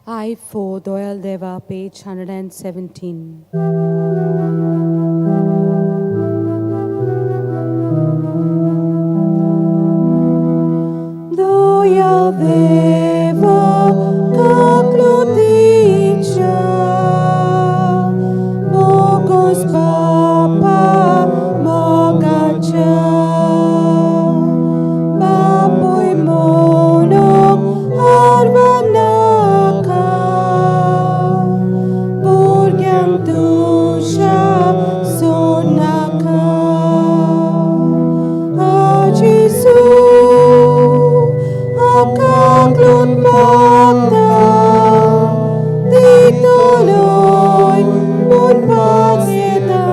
I 4 Doyal Deva, page 117. Doyal Deva, Kakluticha, Bogos Bapa Mogacha, Bapoy Monong Arvanaka, Burgyang Tusha Sonaka, Ajisu Akaklut Mata, Tituloy Munpatsita,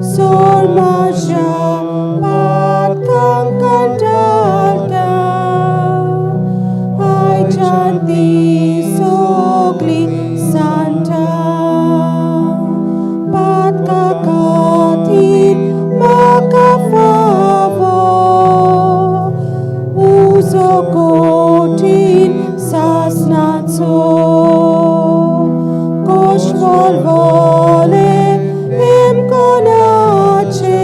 Sormasya Patkang Kandalta, Ay Chanti Sogli Santa, Patkakatin Makafavo, Uzokotin Sasnatso, Koshvolvole Imkonache,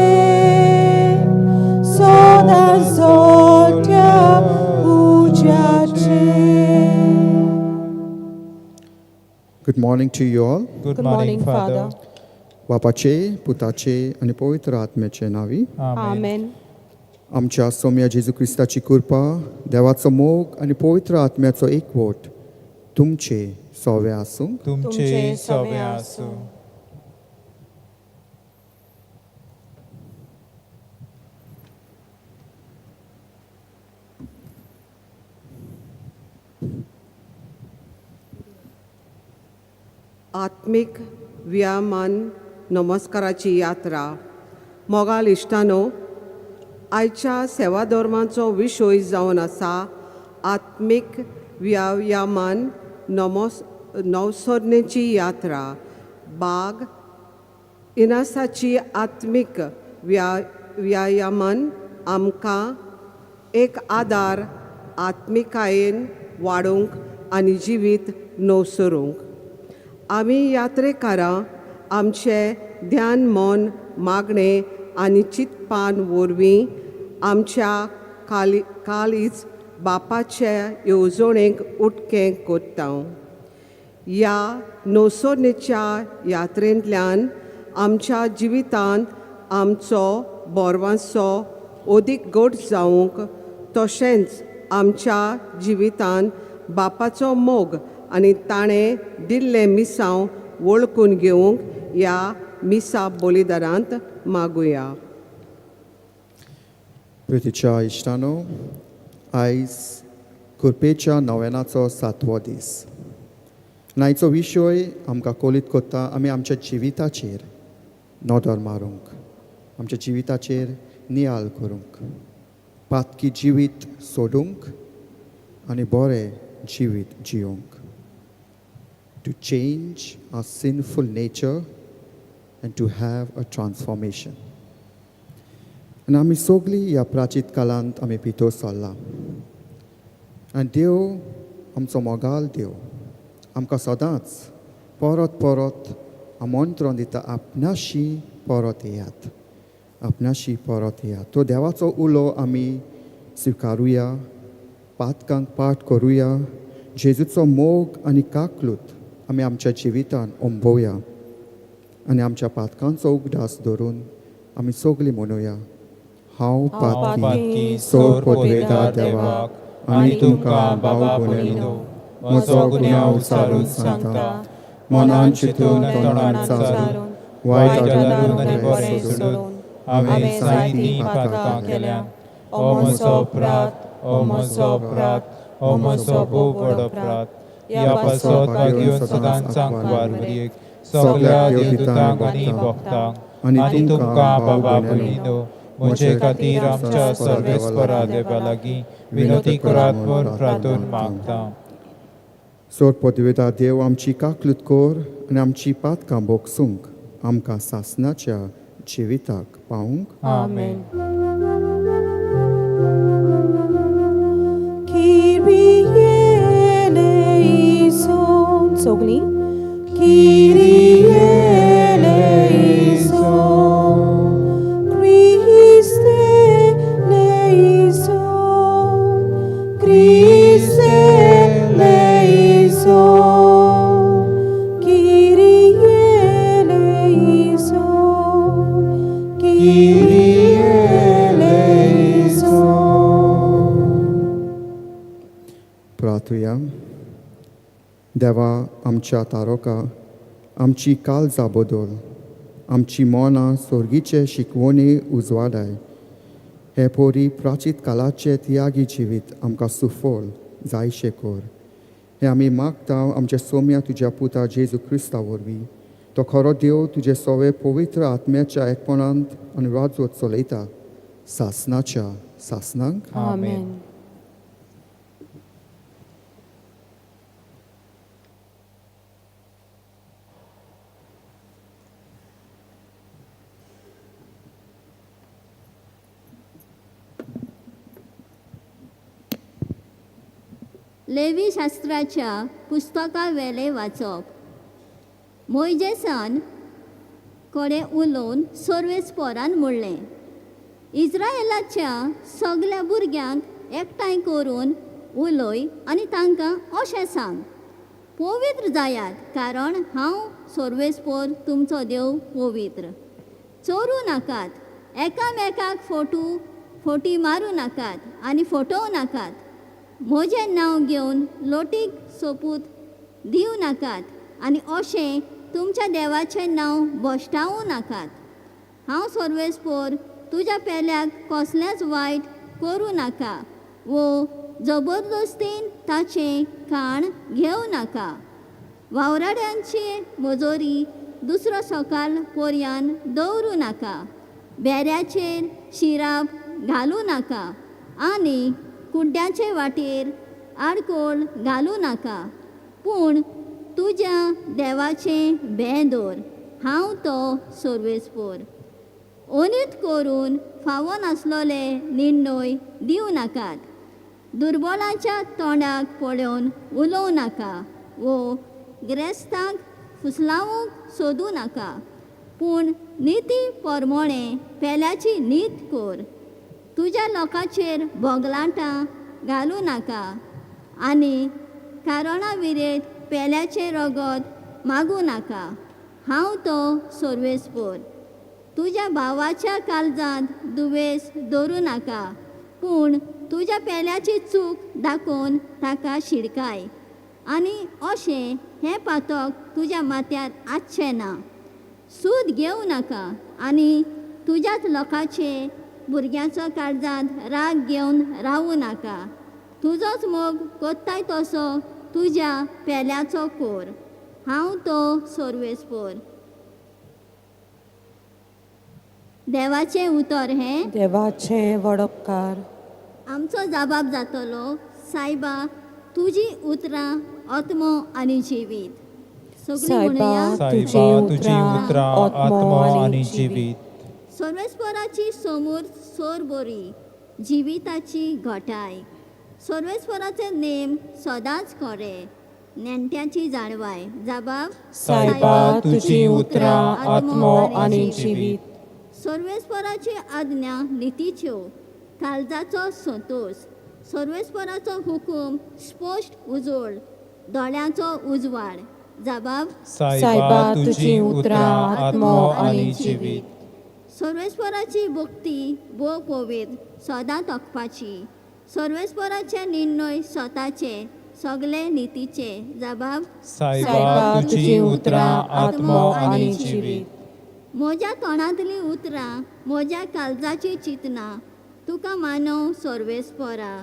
Soda Zoltia Ujache. Good morning to you all. Good morning, Father. बापाचे पुताचे आनी पवित्र आत्म्याचे नांवी. Amen. आमच्या सोम्या जेजू क्रिस्ताची कृपा, देवाचो मोग आनी पवित्र आत्म्याचो एकवट तुमचे सोवे आसूं. तुमचे सवे आसूं. आत्मीक व्यायामान नमस्काराची यात्रा. मोगाल इश्टानो, आयच्या सेवा धर्माचो विशय जावन आसा आत्मीक व्यायामान नवसरणेची यात्रा. बाग इनासाची आत्मीक व्यायामान आमकां एक आदार आत्मिकायेन वाडोवंक आनी जिवीत नवसरूंक. आमी यात्रेकारां आमचे ध्यान, मन, मागणें आनी चिंतपान वरवीं आमच्या कालीच बापाचे येवजणेक उटकें कोत्ता. ह्या नवसरणेच्या यात्रेंतल्यान आमच्या जिवितांत आमचो बोरवांचो अदीक घट जावंक, तशेंच आमच्या जिवितांत बापाचो मोग आनी ताणें दिल्लें मिसांव वळखून घेवंक ह्या मिसा बलिदारांत मागुया. प्रितीच्या इश्टानो, आयज कृपेच्या नव्यानाचो सातवो दीस. आयचो विशय आमकां कोलीत कोत्ता आमी आमच्या जिविताचेर नदर मारूंक, आमच्या जिविताचेर नियाळ करूंक, पातकी जिवीत सोडूंक आनी बरें जिवीत जियोंक. To change our sinful nature and to have a transformation. आनी आमी सगळीं ह्या प्राचीत काळांत आमी भितर सरला आनी देव, आमचो मोगाल देव, आमकां सदांच परत परत आमंत्रण दिता, आपणाशी परत येयात, आपणाशी परत येयात. तो देवाचो उलो आमी स्विकारुया, पातकांक पाठ करुया, जेजूचो मोग आनी काकलूत आमी आमच्या जिवितान अंबोवया आनी आमच्या पातकांचो उगडास धरून आमी सगळीं म्हणुया, हांव पातकी, सोर पदवेता देवाक आनी तुमकां भाव भयणीनो म्हजो गुन्यांव सारून सांगता. मनान चिंतून, तोंडान चारून, वायट आनी बरें सोडून हांवें जायतीं पातकां केल्या. ओ म्हजो अपराध, ओ म्हजो अपराध, ओ म्हजो भोव व्हड अपराध. ह्या पासत भाग्योन सदांच आंकवार मरियेक, सगळ्या देवदूतांक आनी भक्तांक आनी तुमकां बाबा भयणीनो म्हजे खातीर आमच्या सर्वेस्परा देवा लागीं विनोती करात म्हूण प्रार्थून मागता. सोर पदवेता देव आमची काकलूत कोर आनी आमची पातकां भोगसूंक आमकां सासनाच्या जिविताक पावूंक. आमेन. Kyrie eleison. प्रार्थुया. देवा आमच्या तारोका, आमची काळजां बदल, आमची मनां सोर्गीचे शिकवणी उजवाडाय. हे पोरी प्राचीत कालाचे त्यागी जिवीत आमकां सुफळ जायशें कर. हें आमी मागता आमच्या सोम्या तुज्या पुता जेजू क्रिस्ता वरवीं. तो खरो देव तुजे सवे पवित्र आत्म्याच्या एकपणांत आनी राजवत चलयता सासनाच्या सासनांक. आमेन. लेवी शास्त्राच्या पुस्तकावेलें वाचप. मोयजेसान कडेन उलोवन सर्वेस्पोरान म्हणलें, इज्रायलाच्या सगल्या भुरग्यांक एकठांय करून उलय आनी तांकां अशें सांग, पवित्र जायात, कारण हांव सर्वेस्पोर तुमचो देव पवित्र. चोरूं नाकात, एकामेकाक फोटी मारूं नाकात आनी फटोवं नाकात. म्हजें नांव घेवन लोटीक सोपूत दिवं नाकात आनी अशें तुमच्या देवाचें नांव भश्टावूं नाकात. हांव सर्वेस्पोर तुज्या पेल्याक कसलेंच वायट करूं नाका वो जबरदस्तीन ताचें खाण घेवं नाका. वावराड्यांची मजोरी दुसरो सकाळ पोरयान दवरूं नाका. बेऱ्याचेर शिराप घालूं नाका आनी कुड्ड्याचे वाटेर आडकोळ घालूं नाका. पूण तुज्या देवाचें भें दवर. हांव तो सर्वेस्पोर. अनीत करून फावो नासलोले निर्णय दिवं नाकात. दुर्बळाच्या तोंडाक पळोवन उलोवं नाका वो ग्रेस्तांक फुसलावंक सोदूं नाका. पूण निती परमोणें पेल्याची नीत कर. तुज्या लोकांचेर भोगलाटां घालूं नाका आनी कारणा विरेत पेल्याचें रगत मागूं नाका. हांव तो सर्वेस्पोर. तुज्या भावाच्या काळजांत दुवेस दवरूं नाका, पूण तुज्या पेल्याची चूक दाखोवन ताका शिडकाय आनी अशें हें पातक तुज्या माथ्यार आसचें ना. सूद घेवं नाका आनी तुज्याच लोकांचे भुरग्यांचो काळजांत राग घेवन रावूं नाका. तुजोच मोग कोत्ताय तसो तुज्या पेल्याचो कोर. हांव तो सर्वेस्पोर. देवाचें उतर हें देवाचें वडपकार. आमचो जबाब जातलो, सायबा तुजी उतरां आत्मो आनी जिवीत. सगळीं म्हणुया. सायबा तुजी उतरां आत्मो आनी जिवीत. सर्वेस्पोराची समूर सोर बरी जिविताची घटाय. सर्वेस्पोराचे नेम सदांच खरे नेणट्याची जाणवाय. जबाब सायबा तुजी उतरां आत्मो आनी जिवीत. सर्वेस्पोराची आज्ञा नितीच्यो काळजाचो संतोश. सर्वेस्पोराचो हुकूम स्पश्ट उजळ दोळ्यांचो उजवाड. जबाब सायबा तुजी उतरां आत्मो आनी जिवीत. सर्वेस्पोराची भक्ती भोव पवित्र सदां तोखपाची. सर्वेस्पोराचे निर्णय स्वताचे सगळे नितीचे. जबाब सायबा तुजी उतरां आत्मो आनी जिवीत. म्हज्या तोंडांतलीं उतरां म्हज्या काळजाची चिंतनां तुका मानव सर्वेस्पोरा.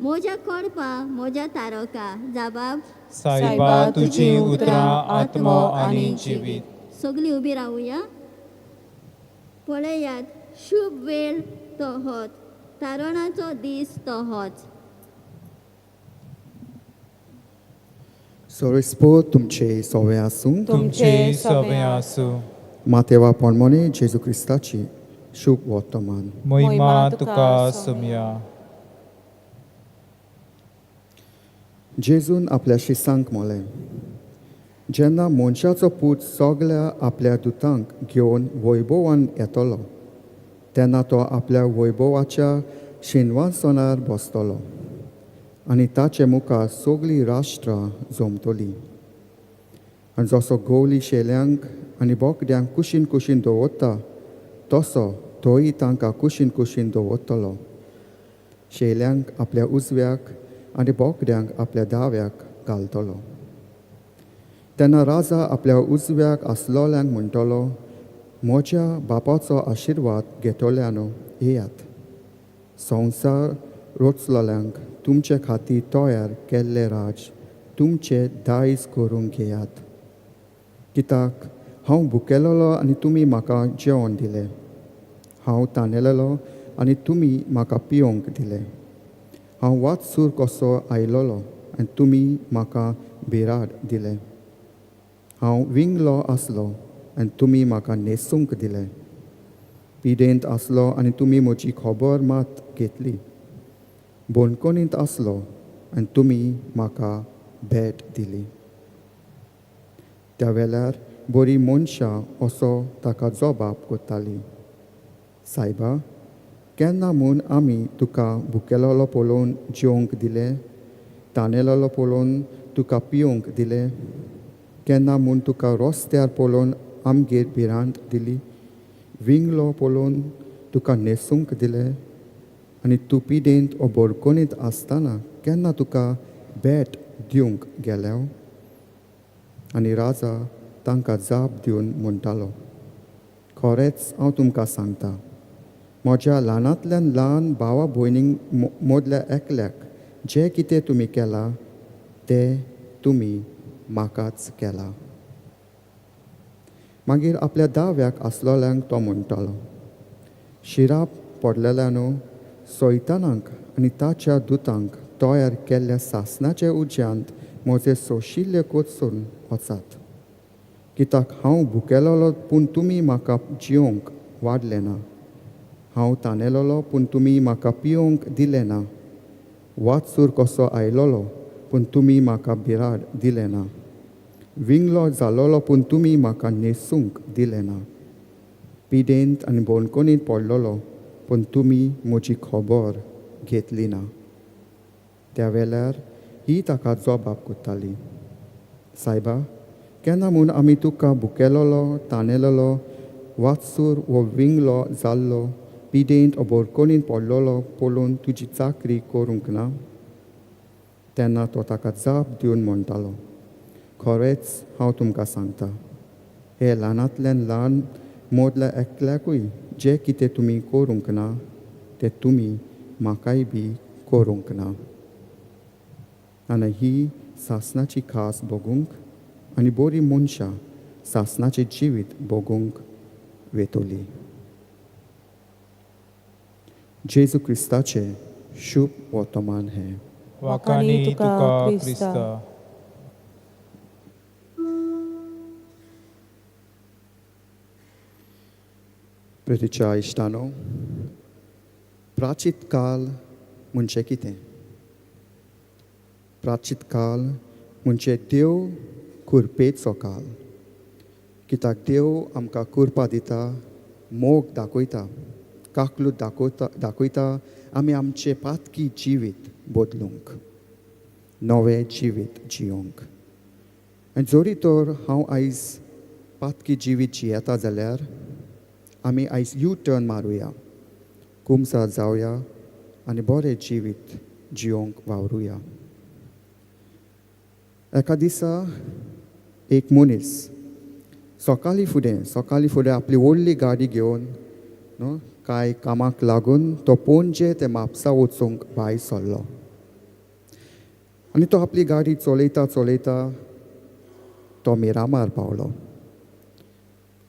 म्हज्या कोडपा म्हज्या तारका. जबाब सायबा तुजी उतरां आत्मो आनी जिवीत. सगळीं उबी रावया. पळयात शुभ वेळ तो होच, तारणाचो दीस तो होच. सर्वेस्पोर तुमचे सोवे आसूं. तुमचे सवे आसूं. मातेवा पोणमोने जेजू क्रिस्ताची शुभ वर्तमान. महिमा तुका सुमया. जेजून आपल्या शिसांक म्हणलें, जेन्ना मनशाचो पूत सगल्या आपल्या दुतांक घेवन वैभवान येतलो तेन्ना तो आपल्या वैभवाच्या शिनवासनार बसतलो आनी ताचे मुखार सगळीं राष्ट्रां जमतलीं. आनी जसो गोवली शेल्यांक आनी बोकड्यांक कुशीन कुशीन दवरता तसो तोय तांकां कुशीन कुशीन दवरतलो. शेल्यांक आपल्या उजव्याक आनी बोकड्यांक आपल्या दाव्याक घालतलो. तेन्ना राजा आपल्या उजव्याक आसलोल्यांक म्हणटलो, म्हज्या बापाचो आशिर्वाद घेतल्यानो येयात, संवसार रोचलोल्यांक तुमचे खातीर तयार केल्लें राज तुमचें दायज करूंक घेयात. कित्याक हांव भुकेलेलो आनी तुमी म्हाका जेवण दिलें, हांव तानेलेलो आनी तुमी म्हाका पिवंक दिलें, हांव वाटसूर कसो आयलोलो आनी तुमी म्हाका बिराड दिलें, हांव विंगलो आसलो आनी तुमी म्हाका न्हेसूंक दिलें, पिडेंत आसलो आनी तुमी म्हजी खबर मात घेतली, बोणकोणींत आसलो आनी तुमी म्हाका भेट दिली. त्या वेळार बरी मनशां असो ताका जबाब करताली, सायबा, केन्ना म्हूण आमी तुका भुकेलेलो पळोवन जेवंक दिलें, तानेलेलो पळोवन तुका पिवंक दिलें, केन्ना म्हूण तुका रस्त्यार पळोवन आमगेर भिरांत दिली, विंगलो पळोवन तुका न्हेसूंक दिलें, आनी तूं पिडेंत ओ बोरकोनींत आसतना केन्ना तुका भेट दिवंक गेल्या? आनी राजा तांकां जाप दिवन म्हणटालो, खरेंच हांव तुमकां सांगता, म्हज्या ल्हानांतल्यान ल्हान भावा भयणींक मदल्या एकल्याक जें कितें तुमी केलां तें तुमी म्हाकाच केलां. मागीर आपल्या दाव्याक आसलोल्यांक तो म्हणटालो, शिराप पडलेल्यानो सैतानाक आनी ताच्या दुतांक तयार केल्ल्या सासणाच्या उज्यांत म्हजें सोंशिल्लें कोचून वचात. कित्याक हांव भुकेलेलो पूण तुमी म्हाका जिवंक वाडलें ना, हांव तानेलेलो पूण तुमी म्हाका पिवंक दिलें ना, वाटसूर कसो आयलोलो पूण तुमी म्हाका बिराड दिलें ना, विंगलो जालोलो पूण तुमी म्हाका न्हेसूंक दिलें ना, पिडेंत आनी बोणकोणींत पडलोलो पूण तुमी म्हजी खबर घेतली ना. त्या वेळार ही ताका जबाब करताली, सायबा, केन्ना म्हूण आमी तुका भुकेलेलो, तानेलेलो, वाटसूर वो विंगलो जाल्लो, पिडेंत वो बोरकोणींत पडलोलो पळोवन तुजी चाकरी करूंक ना? तेन्ना तो ताका जाप दिवन म्हणटालो, खरेंच हांव तुमकां सांगता, हे ल्हानांतल्यान ल्हान मदल्या एकल्याकूय जें कितें तुमी करूंक ना तें तुमी म्हाकाय बी करूंक ना. आनी ही सासणाची खास भोगूंक आनी बरी मनशां सासणाचें जिवीत भोगूंक वेतली. जेजू क्रिस्ताचें शुभ वर्तमान हें. वाखाणी तुका क्रिस्ता. प्रितीच्या इश्टानो, प्राचीत काल म्हणजे कितें? प्राचीत काल म्हणजे देव कुरपेचो काल. कित्याक देव आमकां कुरपा दिता, मोग दाखयता, काकलूत दाखयता आमी आमचें पातकी जिवीत बदलूंक, नवें जिवीत जियोंक. आनी जरी तर हांव आयज पातकी जिवीत जियेता जाल्यार आमी आयज यू टर्न मारुया, कुमसार जावया आनी बरें जिवीत जियोंक वावरुया. एका दिसा एक मनीस सकाळीं फुडें आपली व्हडली गाडी घेवन न्हू कांय कामाक लागून तो पणजे ते म्हापसा वचूंक भायर सरलो. आनी तो आपली गाडी चलयता चलयता तो मिरामार पावलो.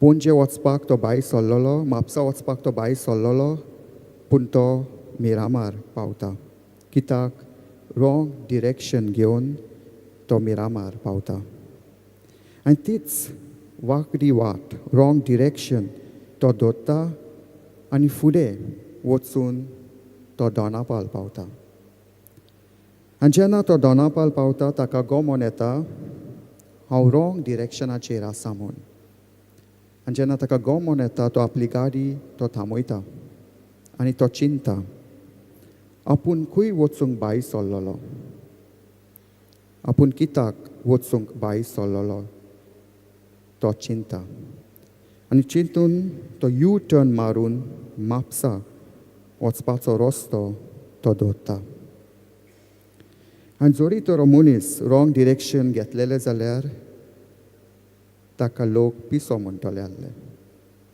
पणजे वचपाक तो भायर सरलेलो, म्हापसा वचपाक तो भायर सरलेलो, पूण तो मिरामार पावता. कित्याक रॉंग डिरेक्शन घेवन तो मिरामार पावता. आनी तीच वांकडी वाट, रॉंग डिरेक्शन तो दवरता आनी फुडें वचून तो दोनापाल पावता. आनी जेन्ना तो दोनापाल पावता ताका गोमोन येता हांव रॉंग डिरेक्शनाचेर आसा म्हूण. आनी जेन्ना ताका गोमोन येता तो आपली गाडी तो थांबयता आनी तो चिंता आपूण खंय वचूंक भायर सरलेलो, आपूण कित्याक वचूंक भायर सरलेलो तो चिंता. आनी चिंतून तो यू टर्न मारून म्हापसा वचपाचो रस्तो तो दवरता. आनी जरी तर मनीस रॉंग डिरेक्शन घेतलेलें जाल्यार ताका लोक पिसो म्हणटले आहले,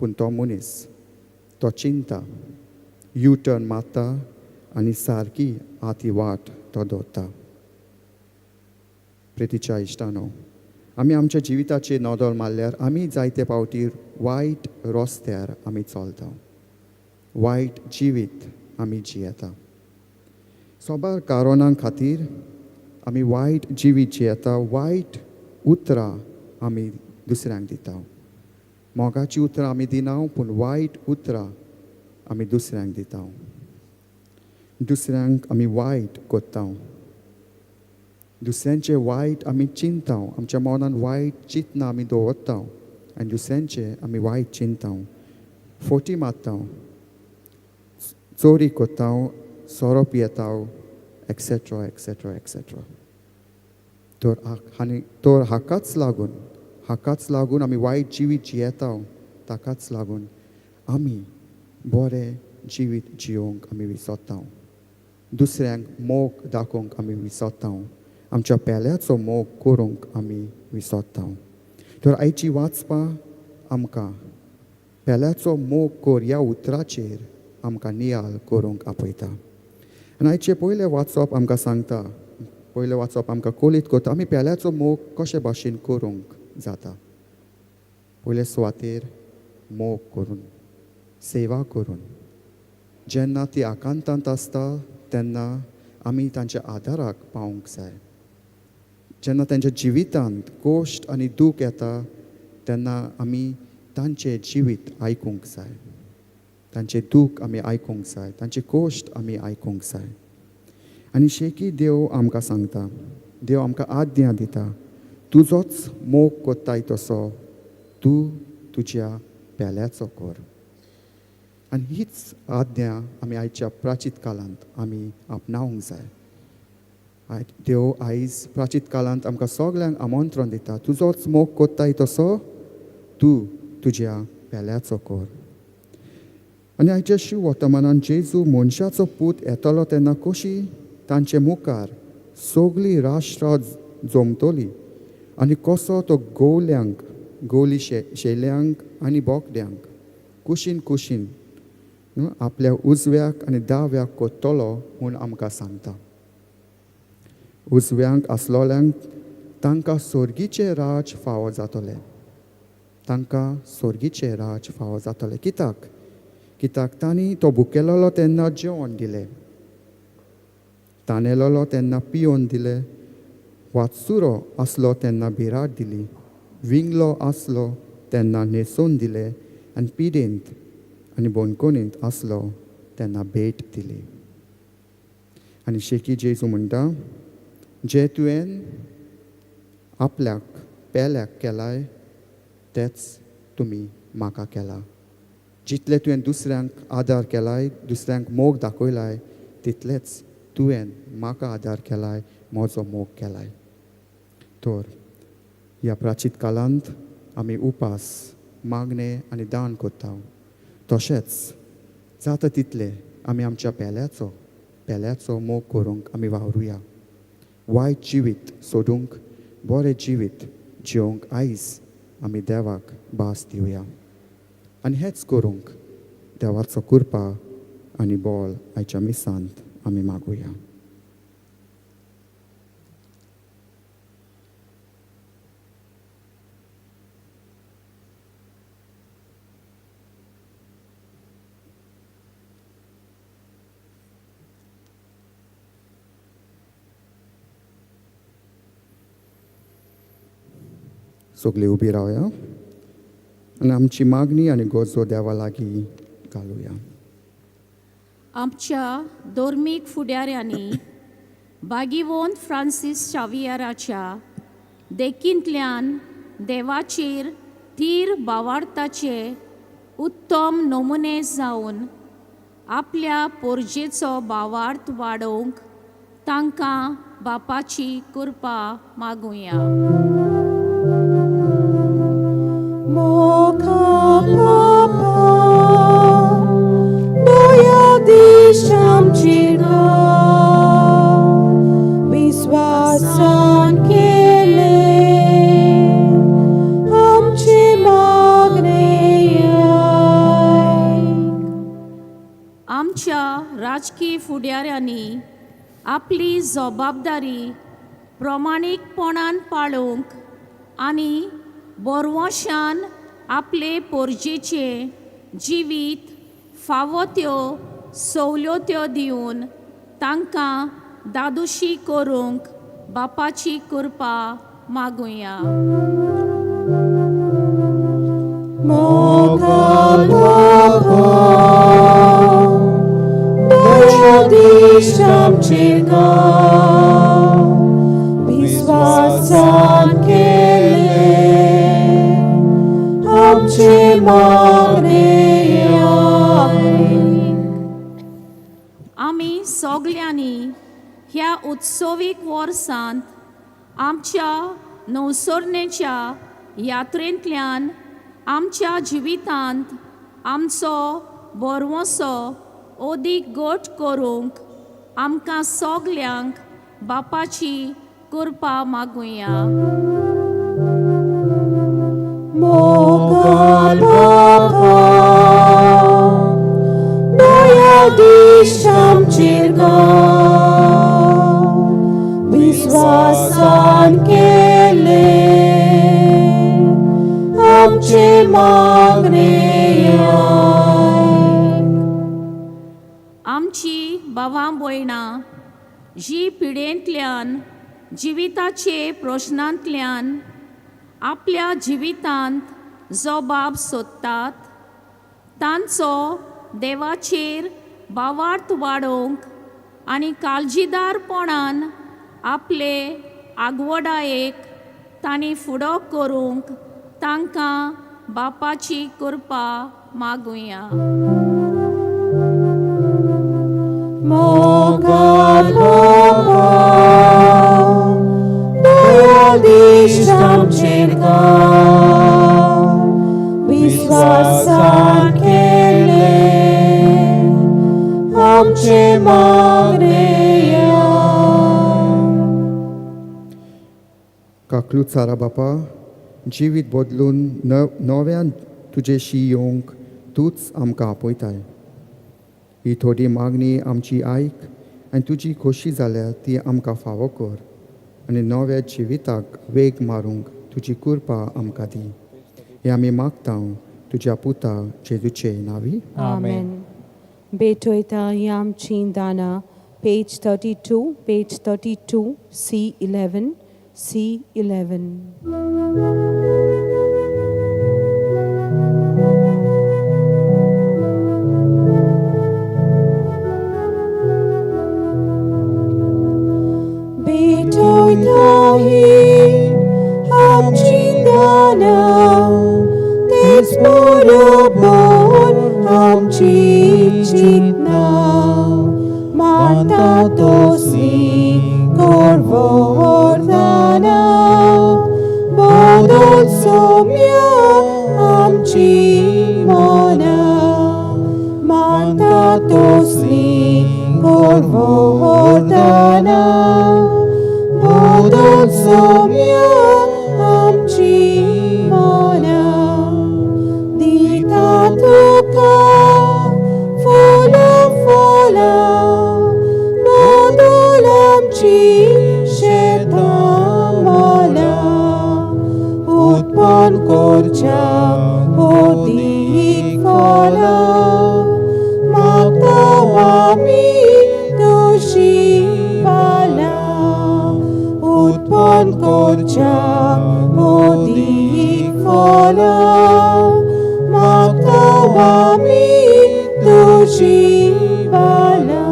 पूण तो मनीस तो चिंता यू टर्न मारता आनी सारकी आती वाट तो दवरता. प्रितीच्या इश्टानो, आमी आमच्या जिविताचेर नदर मारल्यार आमी जायते फावटी वायट रस्त्यार आमी चलता, वायट जिवीत आमी जियेता. सोबार कारणां खातीर आमी वायट जिवीत जियेता, वायट उतरां आमी दुसऱ्यांक दिता. मोगाची उतरां आमी दिना, पूण वायट उतरां आमी दुसऱ्यांक दिता. दुसऱ्यांक आमी वायट करता, दुसऱ्यांचे वायट आमी चिंता, आमच्या मनान वायट चिंतना आमी दवरता आनी दुसऱ्यांचे आमी वायट चिंता, फोटी मारता, चोरी करता, सोरो पियेता, एक्सेट्रा एक्सेट्रा एक्सेट्रा. तर आनी तर हाकाच लागून आमी वायट जिवीत जियेता, ताकाच लागून आमी बरें जिवीत जियोंक आमी विसरता, दुसऱ्यांक मोग दाखोवंक आमी विसरता, आमच्या पेल्याचो मोग करूंक आमी विसरता. तर आयची वाचपां आमकां पेल्याचो मोग कर ह्या उतराचेर आमकां नियाळ करूंक आपयता. आनी आयचें पयलें वाचप आमकां सांगता, पयलें वाचप आमकां कोलीत करता आमी पेल्याचो मोग कशे भाशेन करूंक जाता. पयले सुवातेर मोग करून, सेवा करून. जेन्ना ती आकांतांत आसता तेन्ना आमी तांच्या आदाराक पावूंक जाय. जेन्ना तांच्या जिवितांत कोश्ट आनी दूख येता तेन्ना आमी तांचें जिवीत आयकूंक जाय, तांचें दूख आमी आयकूंक जाय, तांचे कोश्ट आमी आयकूंक जाय. आनी शेकी देव आमकां सांगता, देव आमकां आज्ञा दिता, तुजोच मोग कोत्ताय तसो तूं तुज्या पेल्याचो कर. आनी हीच आज्ञा आमी आयच्या प्राचीत काळांत आमी आपणावंक जाय. देव आयज प्राचीत काळांत आमकां सगल्यांक आमंत्रण दिता, तुजोच मोग कोत्ताय तसो तूं तुज्या पेल्याचो कर. आनी आयच्या शिव वर्तमानान जेजू मनशाचो पूत येतलो तेन्ना कशी तांचे मुखार सगळीं राष्ट्रां जमतली आनी कसो तो गोवल्यांक, गोवली शेल्यांक आनी बोकड्यांक कुशीन कुशीन आपल्या उजव्याक आनी दाव्याक कोत्तलो म्हूण आमकां सांगता. उजव्यांक आसलोल्यांक तांकां सोर्गीचें राज फावो जातलें, तांकां सोर्गीचें राज फावो जातलें. कित्याक? कित्याक तांणी तो भुकेलेलो तेन्ना जेवण दिलें, तानेलेलो तेन्ना पियोवन दिलें, वाचुरो आसलो तेन्ना बिराड दिली, विंगलो आसलो तेन्ना न्हेसोवन दिलें आनी पिडेंत आनी बोनकोनींत आसलो तेन्ना भेट दिली. आनी शेकी जेजू म्हणटा, जे तुवें आपल्याक पेल्याक केलाय तेच तुमी म्हाका केला. जितले तुवें दुसऱ्यांक आदार केलाय, दुसऱ्यांक मोग दाखयलाय, तितलेच तुवें म्हाका आदार केलाय, म्हजो मोग केलाय. तर ह्या प्राचीत काळांत आमी उपास, मागणें आनी दान करता, तशेंच जाता तितलें आमी आमच्या पेल्याचो मोग करूंक आमी वावरुया. वायट जिवीत सोडूंक बरें जिवीत जिवंक आयज आमी देवाक भास दिवया. आनी हेंच करूंक देवाचो कृपा आनी बळ आयच्या मिसांत आमी मागुया. सगळीं उबी रावया आनी आमची मागणी आनी गरजो देवा लागीं घालुया. आमच्या धर्मीक फुडाऱ्यांनी बागीवोन फ्रांसीस शावियराच्या देखींतल्यान देवाचेर थीर भावार्थाचे उत्तम नमुने जावन आपल्या पोरजेचो भावार्थ वाडोवंक तांकां बापाची कृपा मागुया. आपली जबाबदारी प्रमाणीकपणान पाळूंक आनी बोरवशान आपले पोरजेचें जिवीत फावो त्यो सवलत्यो दिवन तांकां दादोशी करूंक बापाची कृपा मागुया. मोगाल बापा, दयादीश आमचेर गाव, विस्वासान केले आमचे मागणे आयक. आमी सगल्यांनी ह्या उत्सवीक वर्सांत आमच्या नवसरणेच्या यात्रेंतल्यान आमच्या जिवितांत आमचो बरवसो अदीक गोट करूंक आमकां सगल्यांक बापाची कृपा मागुया. मोगाल बापा, दयादीश आमचेर गाव, विस्वासान केले आमचे मागणे आयक. आमची भावां भयणां जी पिडेंतल्यान जिविताचे प्रश्नांतल्यान आपल्या जिवितांत जबाब सोदतात तांचो देवाचेर भावार्थ वाडोवंक आनी काळजीदारपणान आपले आगवडायेक तांणी फुडो करूंक तांकां बापाची कृपा मागुया. मोगाल बापा, दयादीश आमचेर गाव, विस्वासान केले आमचे मागणे आयक. काकलूत सारा बापा, जिवीत बदलून नव्यान तुजेशी येवंक तूंच आमकां आपयताय. ही थोडी मागणी आमची आयक आनी तुजी खोशी जाल्या ती आमकां फावो कर आनी नव्या जिविताक वेग मारूंक तुजी कृपा आमकां दी. हें आमी मागता तुज्या पुता जेजूचे नांवी. आमेन. भेटयता ही आमची दानां, page 32, page 32, C11, C11. भेटयता ही आमची दानां, तेच बरोबर आमची चिंतना मानता तसली गर्ववर्धना, बदल सोम्या आमची मना, मानता तसली गर्ववर्धना, बदल सोम्या आमची मना. दिता तुका फुलां फळां, बदल आमची शेतां मळां, उत्पन्न करच्या अदीक फळां, मागता आमी तुजी बालां, उत्पन्न करच्या अदीक फळां, मागता आमी तुजी बालां.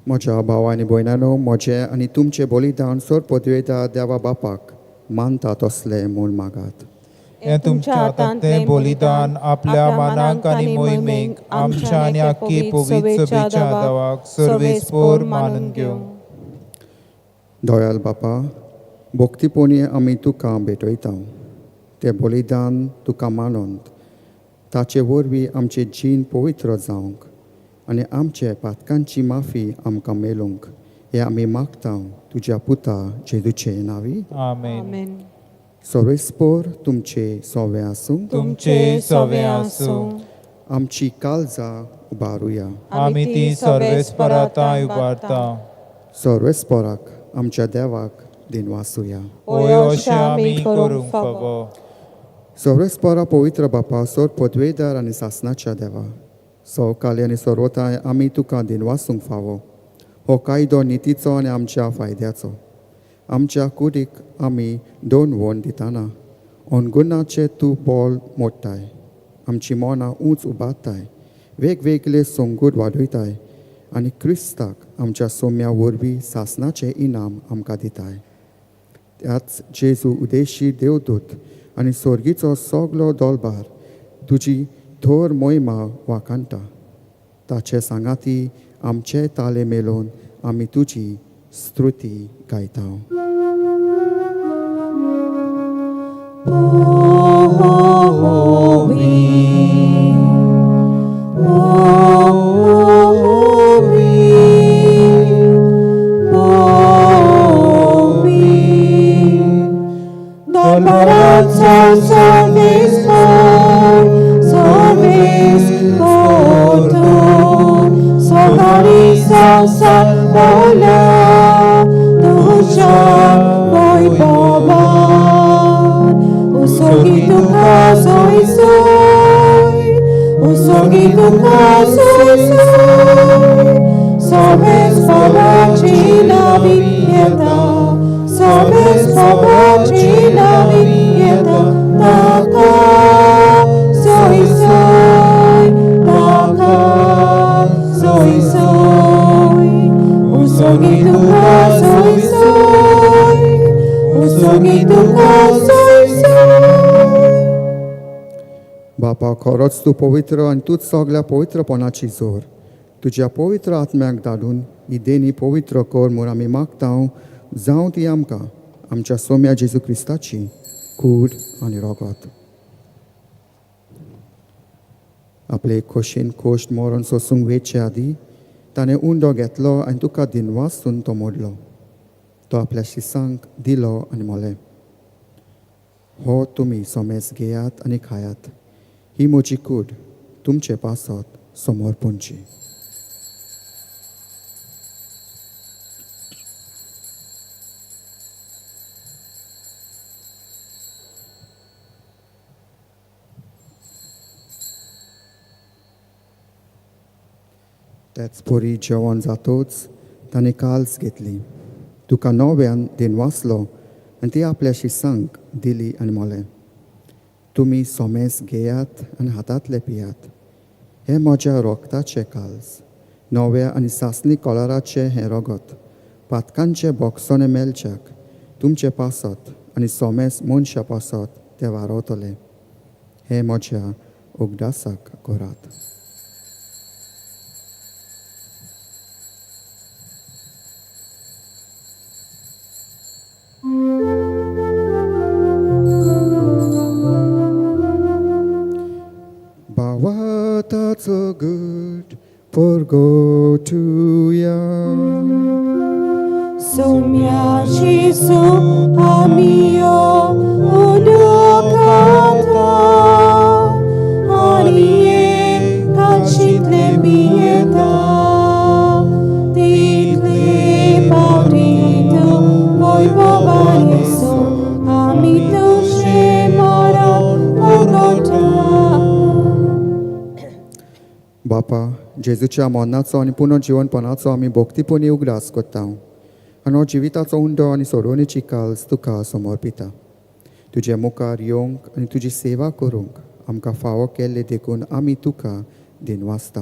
म्हज्या भाव आनी भयणानो, म्हजें आनी तुमचें बलिदान सोर पदवेता देवा बापाक मानता तसलें म्हूण मागात. हें तुमच्या हातांतलें बलिदान आपल्या मानाक आनी मोहिमेक आमच्या आनी आख्खी पवित्र सभेच्या दावाक सर्वेस्पोर मानून घेवं. दयाल बापा, भक्तीपणी आमी तुका भेटयता तें बलिदान तुका मानून ताचे वरवीं आमचें जीण पवित्र जावंक आनी आमचे पातकांची माफी आमकां मेळूंक हें आमी मागता तुज्या पुता जेजूचे नांवी. आमेन. आमेन. सर्वेस्पोर तुमचे सोवे आसूं. तुमचे सवे आसूं. आमची काळजां उबारुया. आमी ती सर्वेस्पराताय उबारता. सर्वेस्पराक आमच्या देवाक दिनवासुया. ओय अशें आमी करूंक फावो. सर्वेस्परा पवित्र बापा, सोर पदवेदार आनी सासनाच्या देवा, सवकाली आनी सर्वताय आमी तुका दिनवासूंक फावो. हो कायदो नितीचो आनी आमच्या फायद्याचो. आमच्या कुडीक आमी दोन वोन दिताना अनगुणाचें तूं बोल मोडटाय, आमची मनां उंच उबारताय, वेगवेगळे संगूट वाडयताय आनी क्रिस्ताक आमच्या सोम्या वरवीं सासनाचें इनाम आमकां दिताय. त्याच जेजू उदेशी देवदूत आनी सोर्गीचो सगलो दोलबार तुजी थोर मोहिमा वाखाणटा. ताचे सांगाती आमचे ताले मेलोवन आमी तुजी स्तुती गायता. बापा, खरोच तूं पवित्र आनी तूंच सगल्या पवित्रपणाची जोर. तुज्या पवित्र आत्म्याक धाडून ही देणी पवित्र कर म्हूण आमी मागता. जावं ती आमकां आमच्या सोम्या जेजू क्रिस्ताची कूड आनी रोगत. आपले खोशेन खोश मरण सोसूंक वेचे आदी ताणें उंडो घेतलो आनी तुका दिनवासून तो मोडलो. तो आपल्या शिसांक दिलो आनी मोलें, हो तुमी सोमेस घेयात आनी खायात, ही म्हजी कूड तुमचे पासत समर्पणची. त्याच परी जेवण जातोच ताणें काल्स घेतली, तुका नव्यान दिनवासलो आनी ती आपल्या शिसांक दिली आनी मोलें, तुमी सोमेस घेयात आनी हातांतले पियात, हें म्हज्या रोगताचें काल्स, नव्या आनी सासणी कॉलराचें हें रोगत, पातकांचें बोगसोणें मेळच्याक तुमचें पासत आनी सोमेस मनशां पासत तें वारवतलें. हें म्हज्या उगडासाक करात. भावाताचो गट परगटुया. Sumya Jesu amio unukata anie kachitle bieta title paurito voi bobaneso amito shemara orgota. बापा, जेजूच्या मरणाचो आनी पुनर्जिवनपणाचो आमी भक्तीपणी उगडास करता आनी हो जिविताचो उंडो आनी सोडवणेची काल्स तुका समर्पिता. तुजे मुखार येवंक आनी तुजी सेवा करूंक आमकां फावो केल्ले देखून आमी तुका दिनवासता.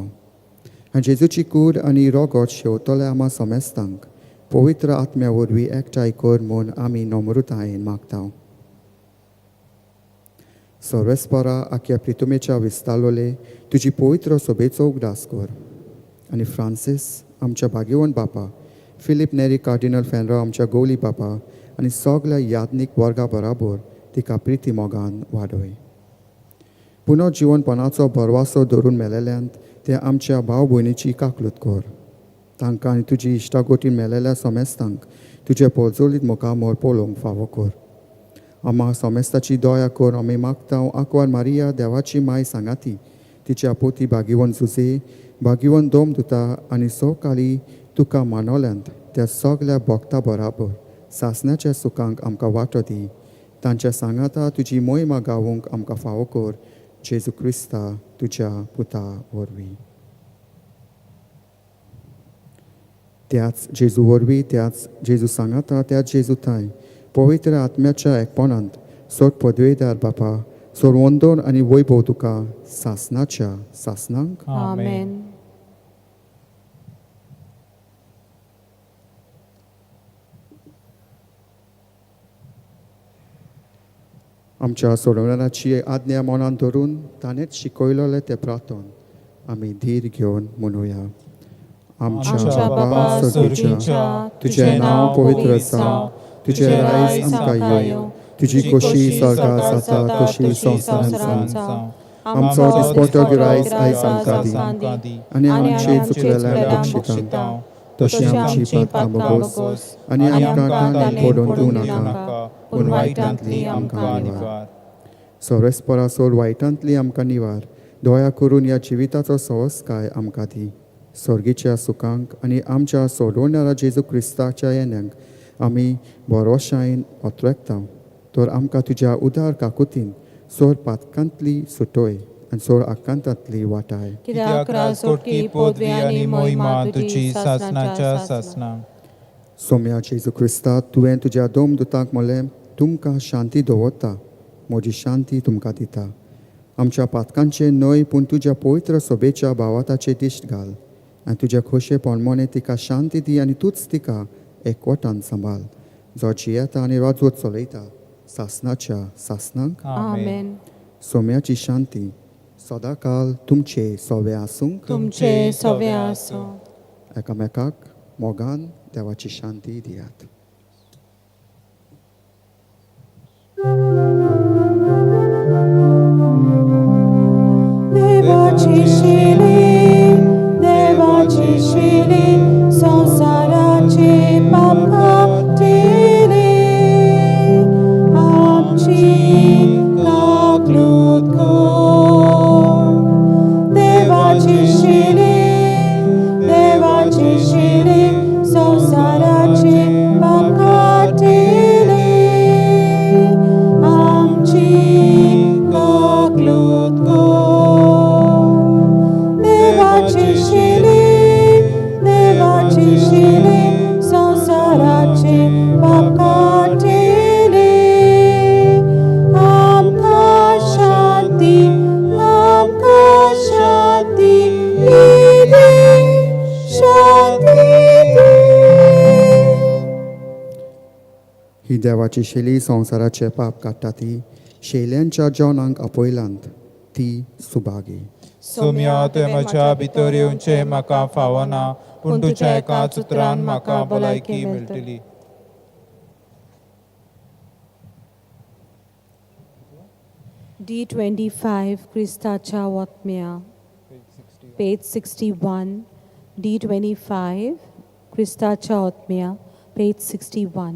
आनी जेजूची कूड आनी रोगत शेवतले आमा समेस्तांक पवित्र आत्म्या वरवीं एकठांय कर म्हूण आमी नम्रतायेन मागता. सर्वेस्परा आख्या प्रितुमेच्या विस्तालोले तुजी पवित्र सोबेचो उगडास कर आनी फ्रांसीस आमच्या भाग्यवंत बापा, फिलीप नेरी कार्डिनल फेनरो आमच्या गोली बापा आनी सगल्या याज्ञीक वर्गा बराबर तिका प्रिती मोगान वाडय. पुनर्जिवनपणाचो भरवासो धरून मेलेल्यांत ते आमच्या भाव भयणीची काकलूत कर. तांकां आनी तुजी इश्टागोटी मेलेल्या सोमेस्तांक तुजे पोजोलीत मुखामोर पळोवंक फावो कर. आमा सोमेस्ताची दया कर आमी मागता. आंकवार मारिया देवाची माय सांगाती तिच्या पोती भागीवन जुजे, भागीवन दोम दुता आनी सवकाळी तुका मानवल्यांत त्या सगल्या भक्ता बराबर सासणाच्या सुखांक आमकां वांटो दी. तांच्या सांगाता तुजी मोहिमा गावूंक आमकां फावो कर, जेजू क्रिस्ता तुज्या पुता वरवीं. त्याच जेजू वरवीं, त्याच जेजू सांगाता, त्याच जेजू थांय पवित्र आत्म्याच्या एकपणांत सोड पदवेदार बापा, सोड वंदन आनी वैभव तुका सासणाच्या सासणांक. आमेन. आमच्या सोडवणाची आज्ञा मनान धरून ताणेंच शिकयलेलें तें प्रार्थन आमी धीर घेवन म्हणुया. आमच्या बापा सर्गीच्या, तुजें नांव पवित्र जावं, तुजें रायज आमकां येवं, तुजी खोशी स्वर्गार जाता तशी संवसारांत जावं. आमचो दिसपटो गिरायस आयज आमकां दी आनी आमचे चुकलेल्या बक्षिता तशी आमची पातकां भोगोस आनी आमकां ताणें पडून दिवं नाका, पूण वायटांतली आमकां निवार. सोरेसपरा सोड वायटांतली आमकां निवार. दया करून ह्या जिविताचो सहजकाय आमकां दी. सर्गीच्या सुखांक आनी आमच्या सोडवणारा जेजू क्रिस्ताच्या येण्यांक आमी भरोशायेन ओतरेकता. तर आमकां तुज्या उदार काकुतीन सोड पातकांतली सुटोय आनी सोड आकांतांतली वाटाय. कित्याक राजकोटकी पदवी आनी मोहिमा तुजी सासणाच्या सासणां. सोम्या जेजू क्रिस्ता, तुवें तुज्या दोम दुतांक म्हणलें, तुमकां शांती दवरता, म्हजी शांती तुमकां दिता. आमच्या पातकांचे न्हय पूण तुज्या पवित्र सोबेच्या भावाताचे दिश्ट घाल आनी तुज्या खोशे पणमोने तिका शांती दी आनी तूंच तिका एकवटान सांबाळ, जो जियेता आनी राजवट चलयता सासणाच्या सासणांक. आमेन. सोम्याची शांती सदांकाल तुमचे सोवे आसूंक. तुमचे सवे आसूं. एकामेकाक मोगान देवाची शांती दियात. देवाची शिली, देवाची शिली, संवसाराचे पाप काडटिली, आमची काकलूत कर. देवाची शिली, देवाची शिली, संवसाराचे पाप काडटिली, आमची काकलूत कर. देवाची शिली, देवाची शिली, संवसाराचे पाप काडटिली, आमकां शांती, आमकां शांती दी, शांती दी. ही देवाची शैली संवसाराचे पाप काडटा ती शैल्यांच्या जेवणाक आपयलांत ती सुभागी. सोम्या, तुवें म्हज्या भितर येवचें म्हाका फावना, पूण तुज्या एकाच उतरान म्हाका भलायकी मेळटली. D25 क्रिस्ताच्या ओतम्या, पेज 61. D25 क्रिस्ताच्या ओतम्या, पेज 61.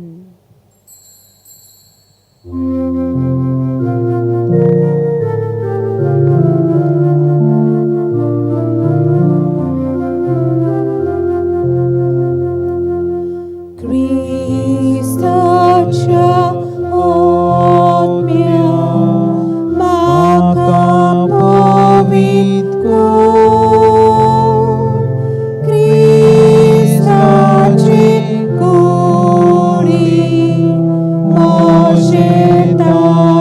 क्रिस्ताच्या ओतम्या म्हाका पवित्र कर, क्रिस्ताची कुडी म्हजे तान.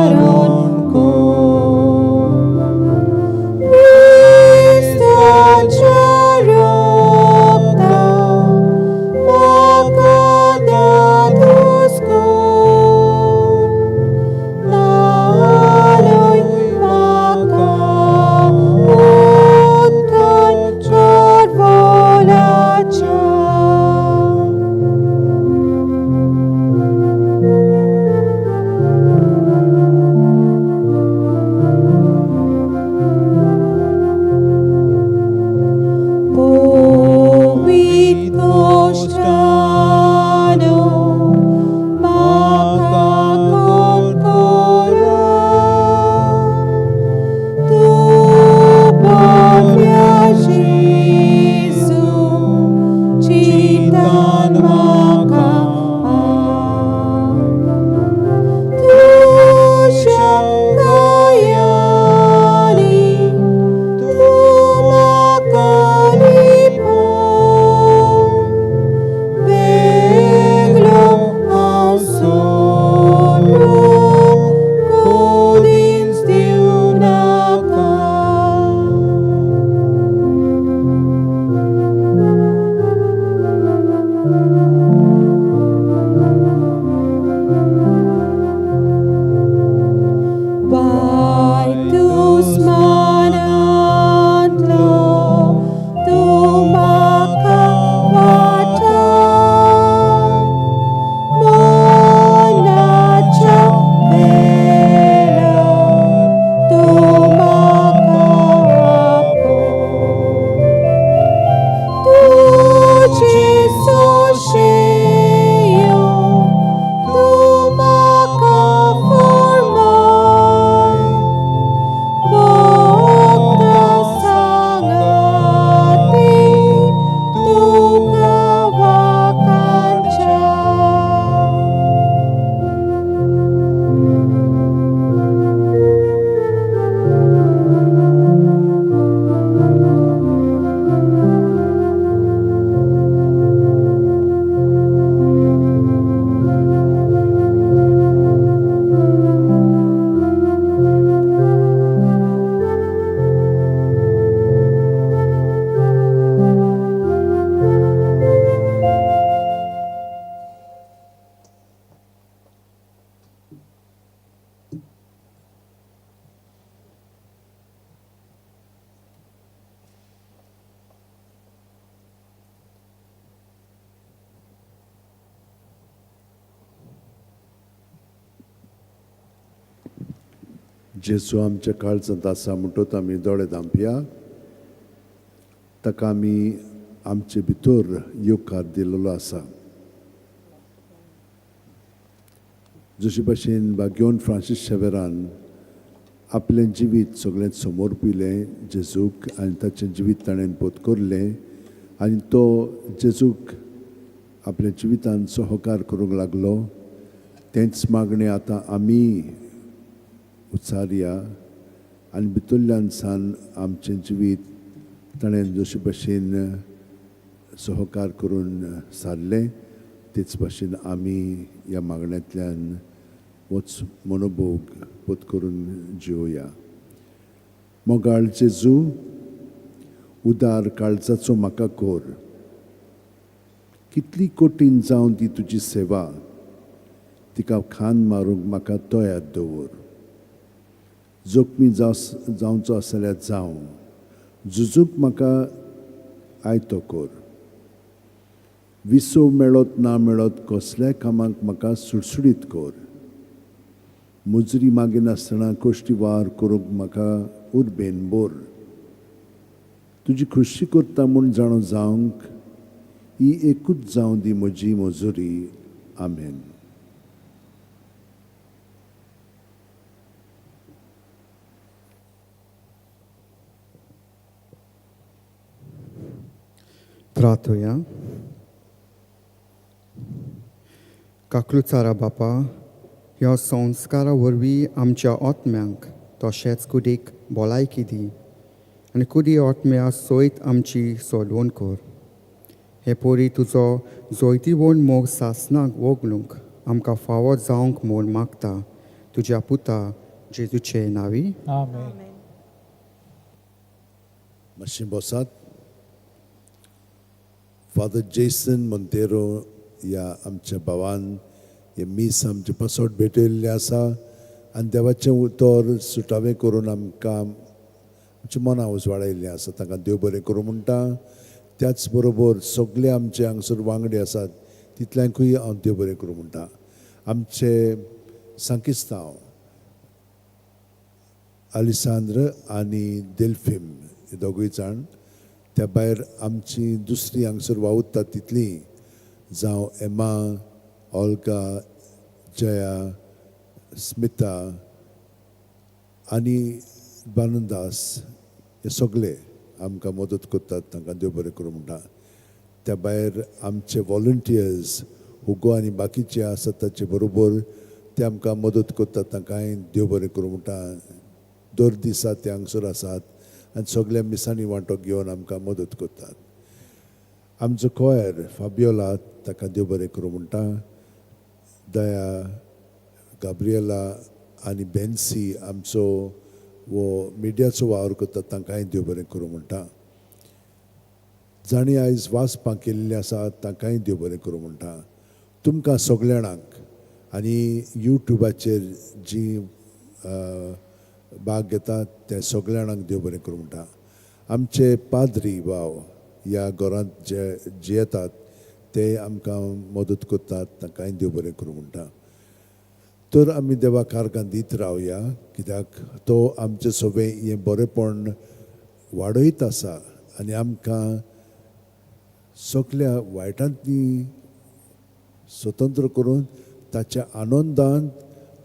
जेजू आमच्या काळजांत आसा म्हणटच आमी दोळे धांपया. ताका आमी आमचे भितर येवकार दिलेलो आसा. जशे भाशेन भाग्योन फ्रांसीस शेवेरान आपलें जिवीत सगळें समर्पिलें जेजूक आनी ताचें जिवीत ताणें पोतकोरलें आनी तो जेजूक आपल्या जिवितान सहकार करूंक लागलो. तेंच मागणें आतां आमी उच्चारया आनी भितरल्यान सान आमचें जिवीत ताणें जशे भाशेन सहकार करून सारलें तेच भाशेन आमी ह्या मागण्यांतल्यान वच मनोभोग पोत करून जिवया. मोगाळ जेजू, उदार काळजाचो म्हाका कोर, कितली कठीण जावन ती तुजी सेवा, तिका खान मारूंक म्हाका तयार दवर. जखमी जावचो आसल्यार जावं, झुजूंक म्हाका आयतो कर. विसव मेळत ना मेळत कसल्याय कामाक म्हाका सुडसुडीत कर. मुजरी मागिनासतना कश्टी वार करूंक म्हाका उर्बेन बोर. तुजी खोशी करता म्हूण जाणो जावंक ही एकूच जावं दी म्हजी मजुरी. आमेन. प्रार्थोया. काकलुचारा बापा, ह्या संस्कारा वरवीं आमच्या आत्म्यांक तशेंच कुडीक भलायकी दी आनी कुडी आत्म्या सयत आमची सोडवण कर. हे पोरी तुजो जैतिवंत मोग सासनाक वगलूंक आमकां फावो जावंक म्हूण मागता तुज्या पुता जेजूचे नांवी. आमेन. मातशें बसात. फादर जेसन मोंतेरो ह्या आमच्या भावान हें मीस आमचें पासत भेटयल्लें आसा आनी देवाचें उतर सुटावें करून आमकां आमच्या मनां उजवाडायल्लें आसा. तांकां देव बरें करूं म्हणटा. त्याच बरोबर सगळे आमचे हांगसर वांगडी आसात तितल्यांकूय हांव देव बरें करूं म्हणटा. आमचे सांकिस्तांव आलिसांद्र आनी डेल्फीम हे दोगूय जाण, त्या भायर आमची दुसरी हांगसर वावुरतात तितलीं, जावं एमा, ओल्गा, जया, स्मिता आनी बानंदास हे सगळे आमकां मदत करतात. तांकां देव बरें करूं म्हणटा. त्या भायर आमचे वॉलंटियर्स हुगो आनी बाकीचे आसात ताचे बरोबर ते आमकां मदत करतात. तांकांय देव बरें करूं म्हणटा. दर दिसा ते हांगसर आसात आनी सगल्या मिसांनी वांटो घेवन आमकां मदत करतात. आमचो कोयर फाबियोला ताका देव बरें करूं म्हणटा. दया, गाब्रियला आनी बेन्सी आमचो वो मिडियाचो वावर करतात तांकांय देव बरें करूं म्हणटा. जांणी आयज वाचपाक केल्लीं आसा तांकांय देव बरें करूं म्हणटा. तुमकां सगल्या जाणांक आनी युट्यूबाचेर जी भाग घेतात ते सगल्या जाणांक देव बरें करूं म्हणटा. आमचे पाद्री भाव ह्या घरांत जे जियेतात ते आमकां मदत करतात तांकांय देव बरें करूं म्हणटा. तर आमी देवाक आर्गां दीत रावया, कित्याक तो आमचें सगळें हें बरेंपण वाडयत आसा आनी आमकां सगल्या वायटांतली स्वतंत्र करून ताच्या आनंदान,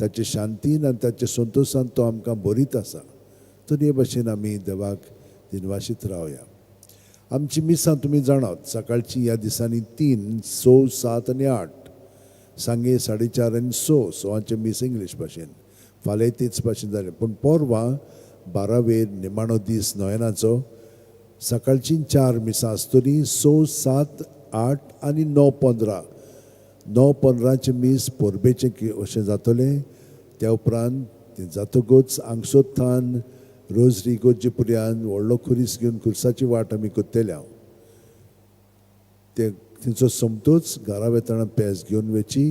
ताच्या शांतीन आनी ताच्या संतोशान तो आमकां बरीत आसा. तर हे भाशेन आमी देवाक दिनवाशीत रावया. आमची मिसां तुमी जाणात, सकाळची ह्या दिसांनी 3, 6, 7 आनी 8, सांगे 4:30 आनी 6, 6 मीस इंग्लीश भाशेन, फाल्यां तेच भाशेन जालें. पूण पोरवां 12वेर निमाणो दीस नोयनाचो, सकाळची 4 मिसां आसतलीं, 6, 7, 8 आनी 9:15. 9:15 मीस परबेचें अशें जातलें. त्या उपरांत तें जातकूच हांगसोत्थान रोजरी गोज्जे पुर्यान व्हडलो खुरीस घेवन खुरसाची वाट आमी करतले. हांव ते थंयचो सोमतोच घरा वेतना पेज घेवन वयची.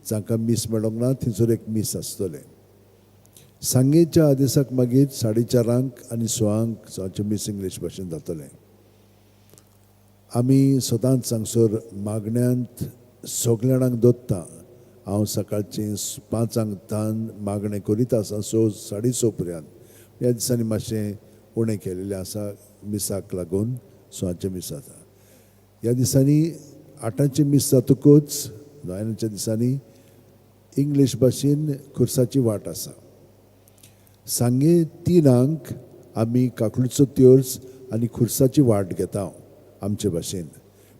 जांकां मीस मेळोंक ना थंयसर एक मीस आसतलें. सांगेच्या आदेसाक मागीर 4:30 आनी 6 6 मीस इंग्लीश भाशेन जातलें. आमी सदांच हांगसर मागण्यांत सगल्या जाणांक दवरता. हांव सकाळचें 5 तान मागणें करीत आसा 6 6:30 पर्यंत. ह्या दिसांनी मातशें उणें केलेलें आसा मिसाक लागून, 6 मीस जाता. ह्या दिसांनी 8 मीस जातकूच नोवेनाच्या दिसांनी इंग्लीश भाशेन खुर्साची वाट आसा. सांगे 3 आमी काकलुचो त्योर्स आनी खुर्साची वाट घेता आमचे भाशेन.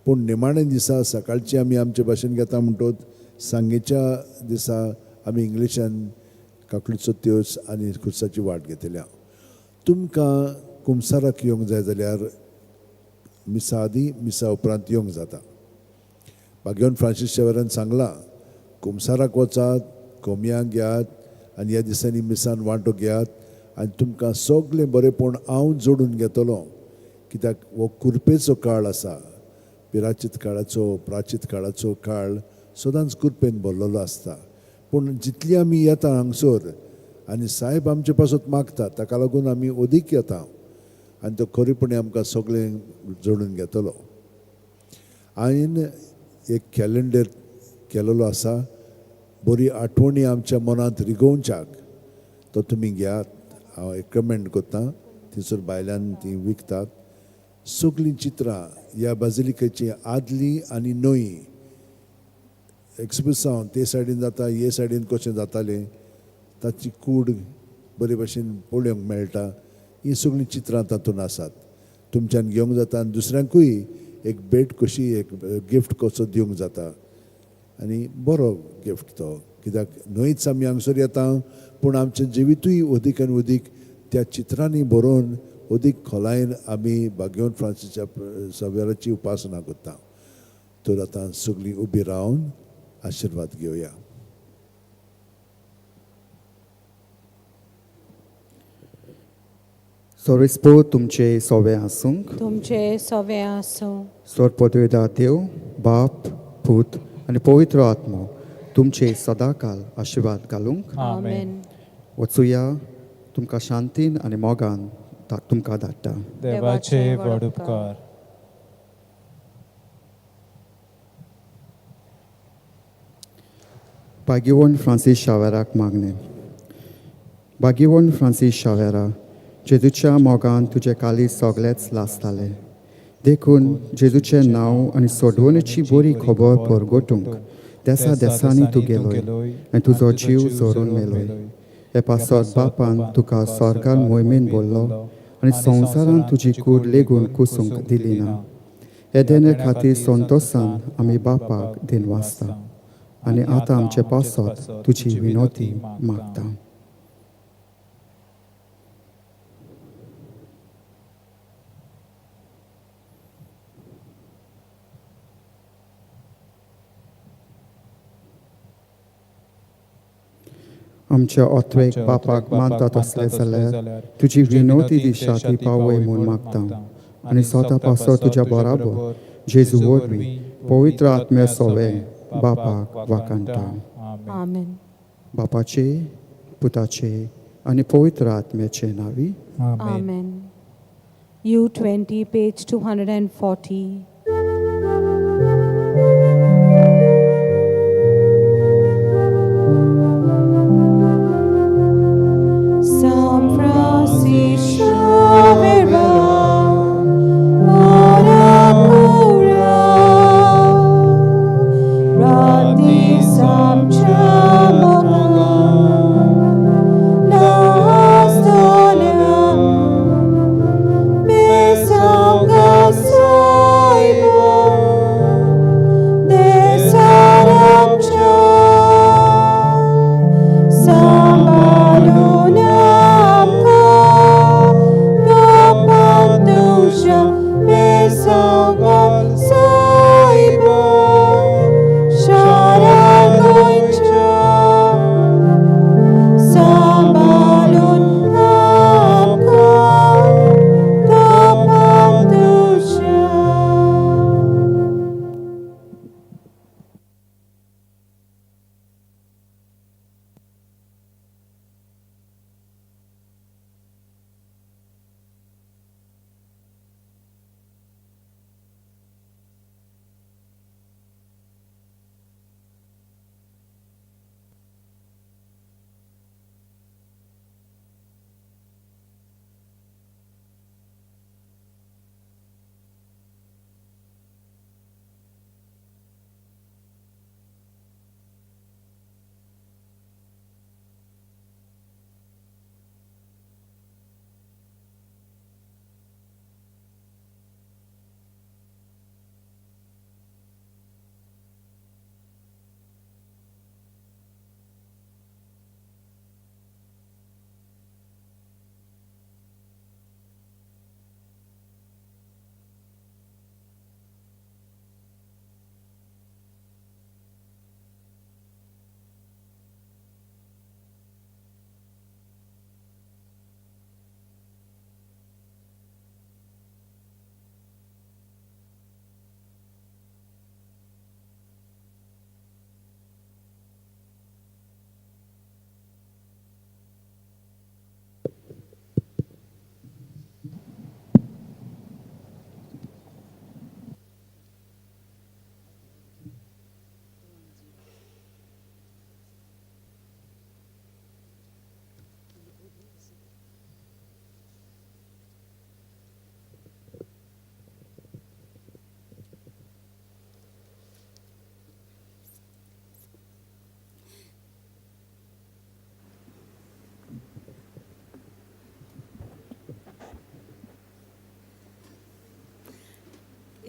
पूण निमाणे दिसा सकाळची आमी आमचे भाशेन घेता म्हणटकच सांगेच्या दिसा आमी इंग्लिशान काकलुचो त्योर्स आनी खुर्साची वाट घेतल्या. तुमकां कुमसाराक येवंक जाय जाल्यार मिसा आदी मिसा उपरांत येवंक जाता. भाग्यवंत फ्रांसीस शेवरान सांगलां, कुमसाराक वचात, कोमयांक घेयात आनी ह्या दिसांनी मिसान वांटो घेयात आनी तुमकां सगळें बरेंपण हांव जोडून घेतलो. कित्याक हो कुरपेचो काळ आसा. पिराचीत काळाचो प्राचीत काळाचो काळ सदांच कुरपेन भरलेलो आसता. पूण जितली आमी येता हांगसर आनी सायब आमचे पासत मागता, ताका लागून आमी अदीक येता आनी तो खरेपणी आमकां सगळें जोडून घेतलो. हांवें एक कॅलेंडर केलेलो आसा, बरी आठवणी आमच्या मनांत रिगोवच्याक, तो तुमी घेयात. हांव एक कमेंट करता, थंयसर भायल्यान ती विकतात सगळीं चित्रां ह्या बाजिलिकेची आदली आनी नवी. एक्सपिसांव ते सायडीन जाता, हे सायडीन कशें जातालें ताची कूड बरे भशेन पळोवंक मेळटा. हीं सगळीं चित्रां तातूंत आसात. तुमच्यान घेवंक जाता आनी दुसऱ्यांकूय एक भेट कशी, एक गिफ्ट कसो दिवंक जाता आनी बरो गिफ्ट तो. कित्याक न्हयच आमी हांगसर येता, पूण आमचें जिवितूय अदीक आनी अदीक त्या चित्रांनी बरोवन अदीक खोलायेन आमी भाग्यवंत फ्रांसीसच्या सवेराची उपासना करता. तर आतां सगळीं उबी रावन आशिर्वाद घेवया. सोरेस्पो तुमचे सोवे आसूंक, तुमचे सोवे आसूं. सोर पदवेदा देव बाप पूत आनी पवित्र आत्मो तुमचे सदाकाल आशिर्वाद घालूंक. आमेन. वचुया तुमकां शांतीन आनी मोगान तुमकां धाडटा. देवाचे व्हड उपकार. भाग्यवंत फ्रांसीस शावेराक मागणें. भाग्यवंत फ्रांसीस शावेरा, जेजूच्या मोगान तुजे काली सगळेच लासताले, देखून जेजूचें नांव आनी सोडवणेची बरी खबर परगटूंक देसा देसांनी तूं गेलोय आनी तुजो जीव जोरून मेलोय. हे पासत बापान तुका स्वर्गान मोहिमेन बोल्लो आनी संवसारान तुजी कूड लेगून कुसूंक दिली ना. हे देणे खातीर संतोशान आमी बापाक दिनवासता आनी आतां आमचे पासत तुजी विनोती मागता. आमच्या ओतवेक बापाक मानता तसले जाल्यार तुजी विनोती दिशा ती पावय म्हूण मागता आनी स्वता पासो तुज्या बराबर जेजू वरवीं पवित्र आत्म्या सोवे बापाक वाखाणटा. आमेन. बापाचे, पुताचे आनी पवित्र आत्म्याचे नांवी. आमेन. U20, page 240. San Francis Xavier, ora cura, rati samchamoga, nastolia, mesanga saibo, desaramcha, sambalunamka,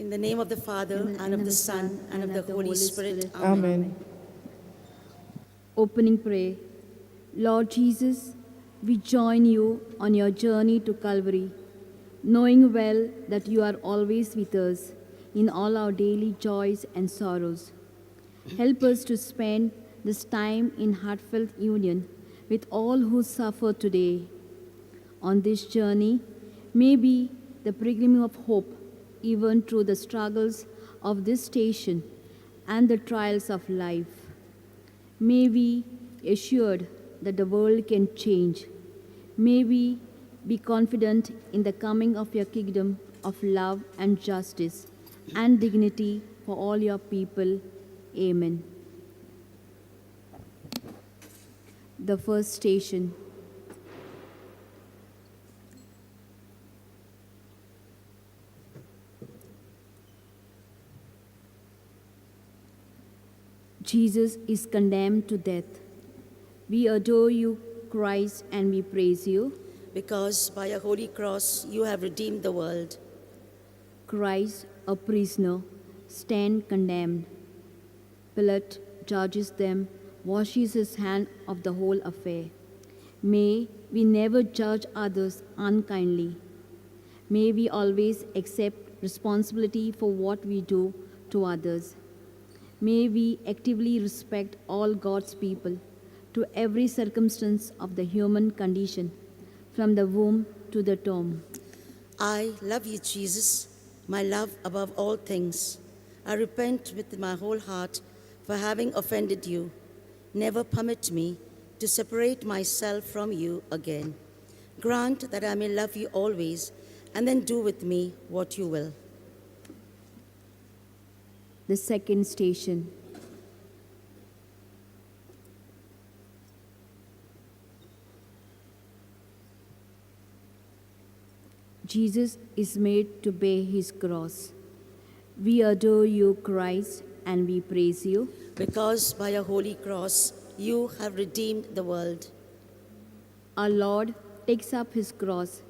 In the name of the Father, and of the Son, and of the Holy Spirit. Amen. Opening prayer. Lord Jesus, we join you on your journey to Calvary, knowing well that you are always with us in all our daily joys and sorrows. Help us to spend this time in heartfelt union with all who suffer today. On this journey may be the pilgrim of hope, even through the struggles of this station and the trials of life. May we assured that the world can change. May we be confident in the coming of your kingdom of love and justice and dignity for all your people. Amen. The first station. Jesus is condemned to death. We adore you, Christ, and we praise you. Because by your holy cross you have redeemed the world. Christ, a prisoner, stand condemned. Pilate judges them, washes his hand of the whole affair. May we never judge others unkindly. May we always accept responsibility for what we do to others. May we actively respect all God's people to every circumstance of the human condition, from the womb to the tomb. I love you, Jesus, my love above all things. I repent with my whole heart for having offended you. Never permit me to separate myself from you again. Grant that I may love you always, and then do with me what you will. The second station. Jesus is made to bear his cross. We adore you, Christ, and we praise you. Because by your holy cross you have redeemed the world. Our Lord takes up his cross.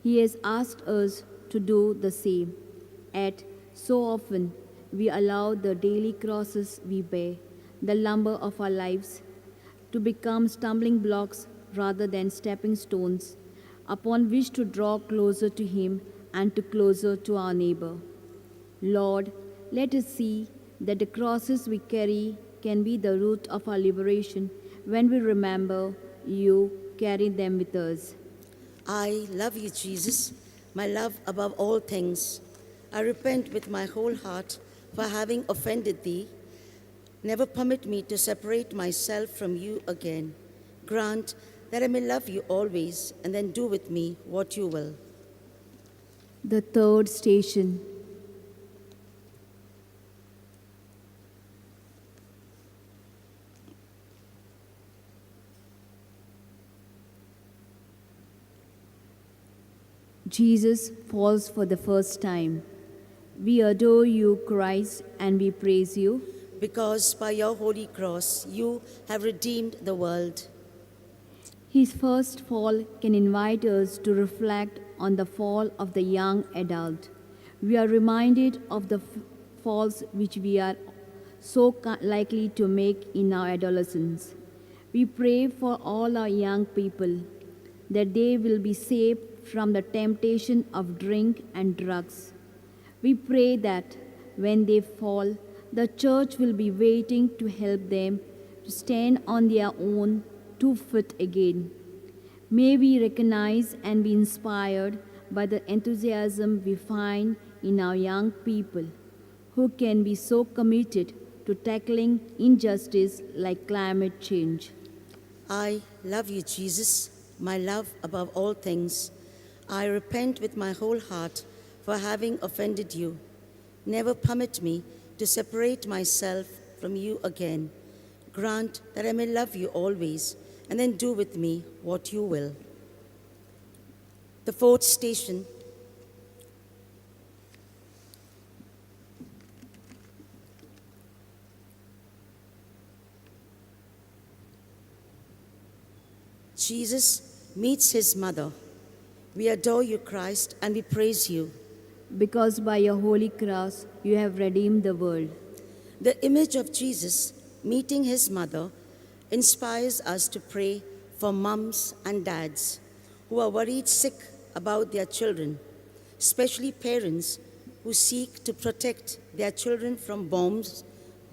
He has asked us to do the same. Yet, so often we allow the daily crosses we bear, the lumber of our lives, to become stumbling blocks rather than stepping stones upon which to draw closer to him and to closer to our neighbor. Lord, let us see that the crosses we carry can be the root of our liberation when we remember you carry them with us. I love you, Jesus, my love above all things. I repent with my whole heart for having offended thee. Never permit me to separate myself from you again. Grant that I may love you always, and then do with me what you will. The third station. Jesus falls for the first time. We adore you, Christ, and we praise you. Because by your holy cross you have redeemed the world. His first fall can invite us to reflect on the fall of the young adult. We are reminded of the falls which we are so likely to make in our adolescence. We pray for all our young people that they will be saved from the temptation of drink and drugs. We pray that when they fall, the church will be waiting to help them to stand on their own 2 feet again. May we recognize and be inspired by the enthusiasm we find in our young people who can be so committed to tackling injustice like climate change. I love you, Jesus, my love above all things. I repent with my whole heart for having offended you. Never permit me to separate myself from you again. Grant that I may love you always, and then do with me what you will. The fourth station. Jesus meets his mother. We adore you, Christ, and we praise you. Because by your holy cross you have redeemed the world. The image of Jesus meeting his mother inspires us to pray for mums and dads who are worried sick about their children, especially parents who seek to protect their children from bombs,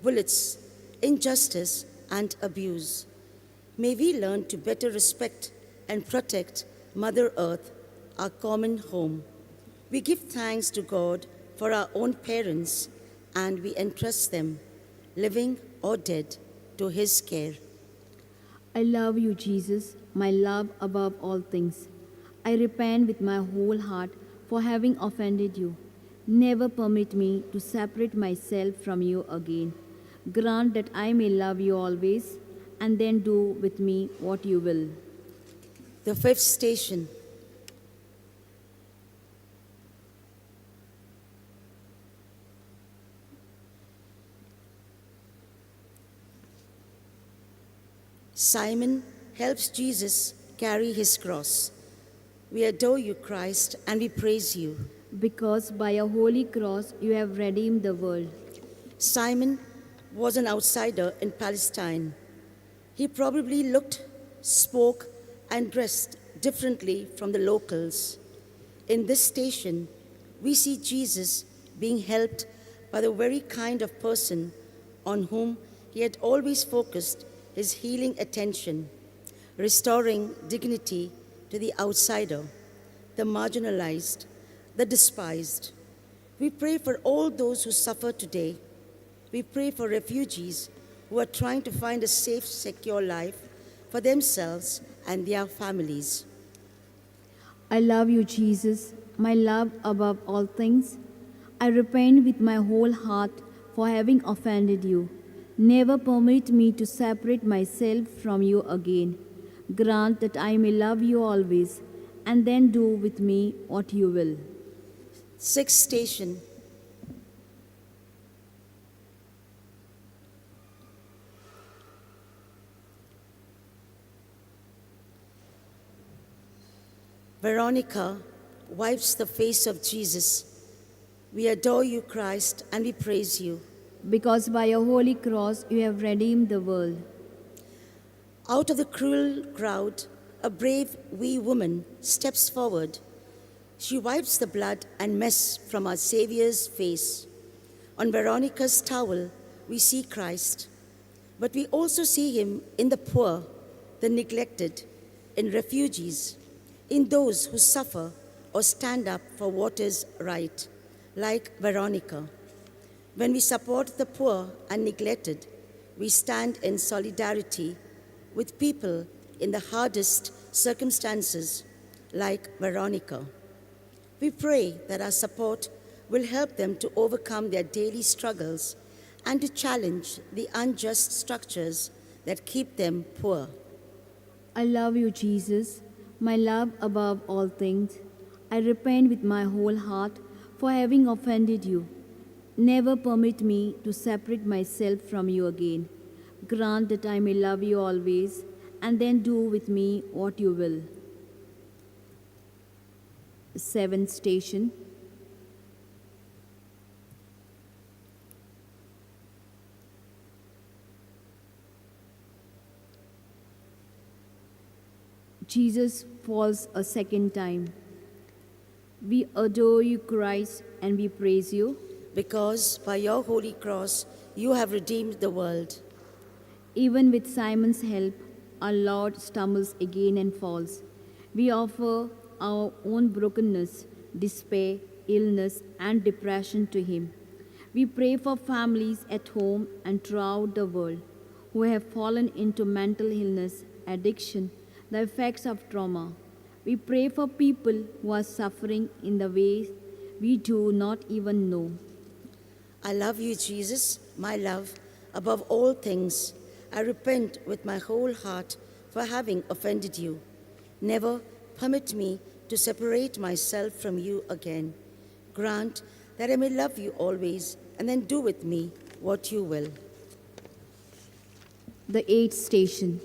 bullets, injustice, and abuse. May we learn to better respect and protect Mother Earth, our common home. We give thanks to God for our own parents, and we entrust them, living or dead, to His care. I love you, Jesus, my love above all things. I repent with my whole heart for having offended you. Never permit me to separate myself from you again. Grant that I may love you always, and then do with me what you will. The fifth station. Simon helps Jesus carry his cross. We adore you, Christ, and we praise you. Because by your holy cross you have redeemed the world. Simon was an outsider in Palestine. He probably looked, spoke, and dressed differently from the locals. In this station, we see Jesus being helped by the very kind of person on whom he had always focused his healing attention, restoring dignity to the outsider, the marginalized, the despised. We pray for all those who suffer today. We pray for refugees who are trying to find a safe, secure life for themselves and their families. I love you, Jesus, my love above all things. I repent with my whole heart for having offended you. Never permit me to separate myself from you again. Grant that I may love you always, and then do with me what you will. Sixth station. Veronica wipes the face of Jesus. We adore you, Christ, and we praise you. Because by your holy cross you have redeemed the world. Out of the cruel crowd, a brave wee woman steps forward. She wipes the blood and mess from our Savior's face. On Veronica's towel, we see Christ, but we also see him in the poor, the neglected, in refugees, in those who suffer or stand up for what is right, like Veronica. When we support the poor and neglected, we stand in solidarity with people in the hardest circumstances, like Veronica. We pray that our support will help them to overcome their daily struggles and to challenge the unjust structures that keep them poor. I love you, Jesus, my love above all things. I repent with my whole heart for having offended you. Never permit me to separate myself from you again. Grant that I may love you always, and then do with me what you will. Seventh station. Jesus falls a second time. We adore you, Christ, and we praise you. Because by your holy cross you have redeemed the world. Even with Simon's help, our Lord stumbles again and falls. We offer our own brokenness, despair, illness, and depression to him. We pray for families at home and throughout the world who have fallen into mental illness, addiction, the effects of trauma. We pray for people who are suffering in the ways we do not even know. I love you, Jesus, my love, above all things. I repent with my whole heart for having offended you. Never permit me to separate myself from you again. Grant that I may love you always, and then do with me what you will. The eighth station.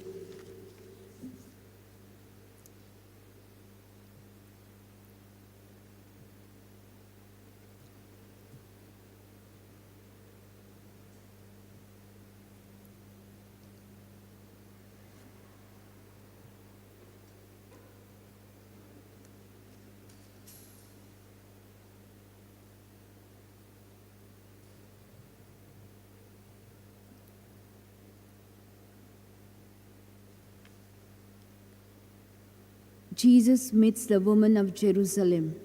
Jesus meets the woman of Jerusalem.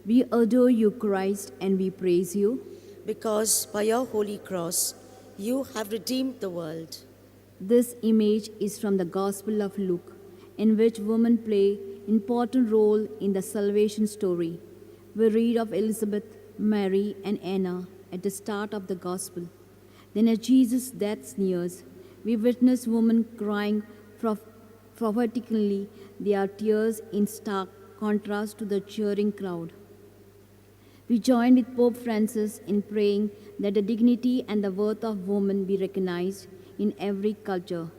We adore you, Christ, and we praise you. Because by your holy cross you have redeemed the world. This image is from the Gospel of Luke, in which women play important role in the salvation story. We read of Elizabeth, Mary, and Anna at the start of the Gospel. Then as Jesus' death nears, we witness women crying prophetically, their tears in stark contrast to the cheering crowd. We join with Pope Francis in praying that the dignity and the worth of women be recognized in every culture,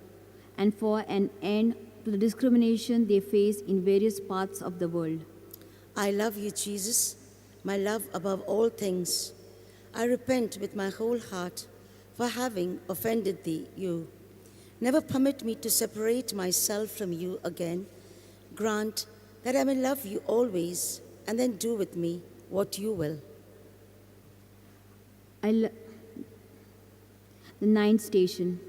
and for an end to the discrimination they face in various parts of the world. I love you, Jesus, my love above all things. I repent with my whole heart for having offended you. Never permit me to separate myself from you again. Grant that I may love you always, and then do with me what you will. The ninth station.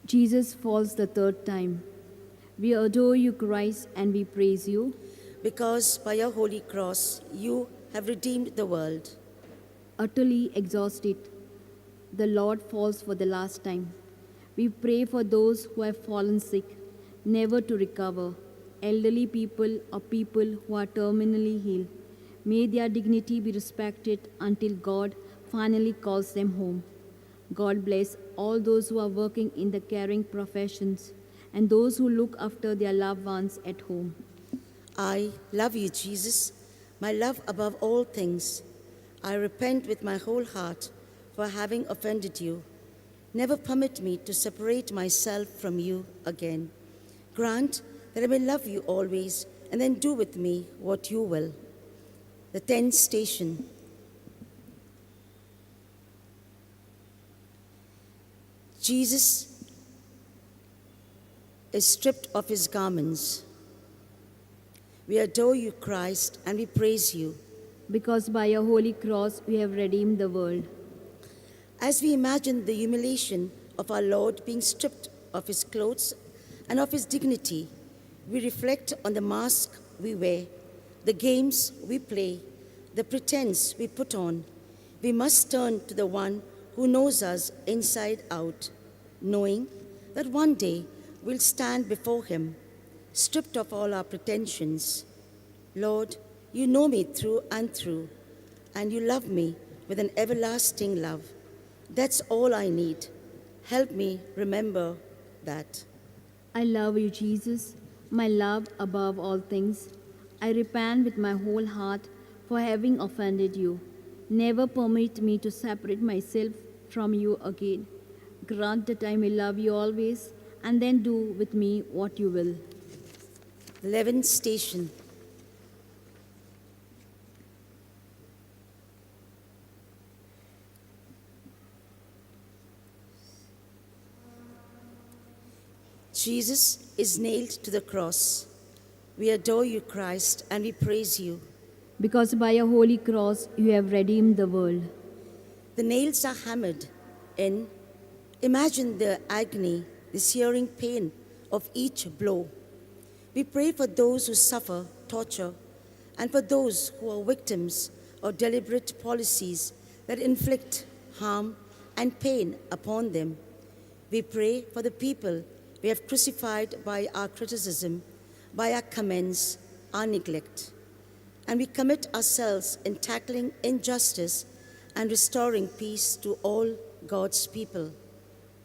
Jesus falls the third time. We adore you, Christ, and we praise you. Because by your holy cross you have redeemed the world. Utterly exhausted, the Lord falls for the last time. We pray for those who have fallen sick, never to recover, elderly people or people who are terminally ill. May their dignity be respected until God finally calls them home. God bless all those who are working in the caring professions and those who look after their loved ones at home. I love you, Jesus, my love above all things. I repent with my whole heart for having offended you. Never permit me to separate myself from you again. Grant that I may love you always, and then do with me what you will. The 10th station. Jesus is stripped of his garments. We adore you, Christ, and we praise you. Because by your holy cross we have redeemed the world. As we imagine the humiliation of our Lord being stripped of his clothes and of his dignity, we reflect on the mask we wear, the games we play, the pretense we put on. We must turn to the one who knows us inside out, knowing that one day we'll stand before him, stripped of all our pretensions. Lord, you know me through and through, and you love me with an everlasting love. That's all I need. Help me remember that. I love you, Jesus, my love above all things. I repent with my whole heart for having offended you. Never permit me to separate myself from you again. Grant that I may love you always, and then do with me what you will. 11th station. Jesus is nailed to the cross. We adore you, Christ, and we praise you. Because by your holy cross you have redeemed the world. The nails are hammered in. Imagine the agony, the searing pain of each blow. We pray for those who suffer torture and for those who are victims of deliberate policies that inflict harm and pain upon them. We pray for the people we have crucified by our criticism, by our comments, our neglect. And we commit ourselves in tackling injustice and restoring peace to all God's people.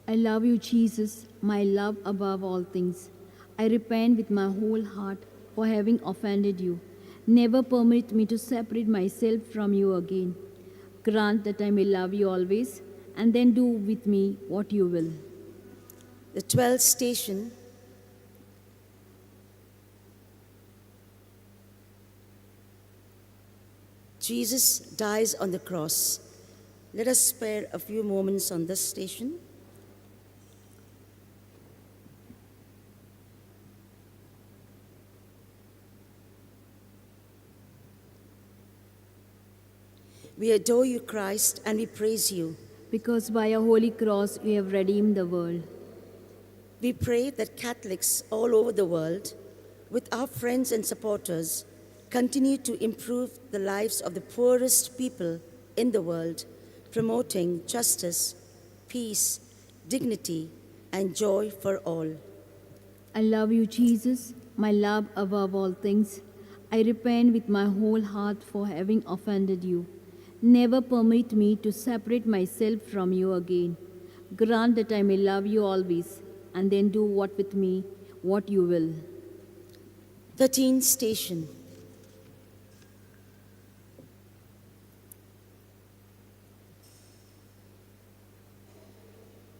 I love you, Jesus, my love above all things. I repent with my whole heart for having offended you. Never permit me to separate myself from you again. Grant that I may love you always, and then do with me what you will. The 12th station. Jesus dies on the cross. Let us spare a few moments on this station. We adore you, Christ, and we praise you. Because by your holy cross you have redeemed the world. We pray that Catholics all over the world, with our friends and supporters, continue to improve the lives of the poorest people in the world, promoting justice, peace, dignity, and joy for all. I love you, Jesus, my love above all things. I repent with my whole heart for having offended you. Never permit me to separate myself from you again. Grant that I may love you always, and then do what with me what you will. 13th Station.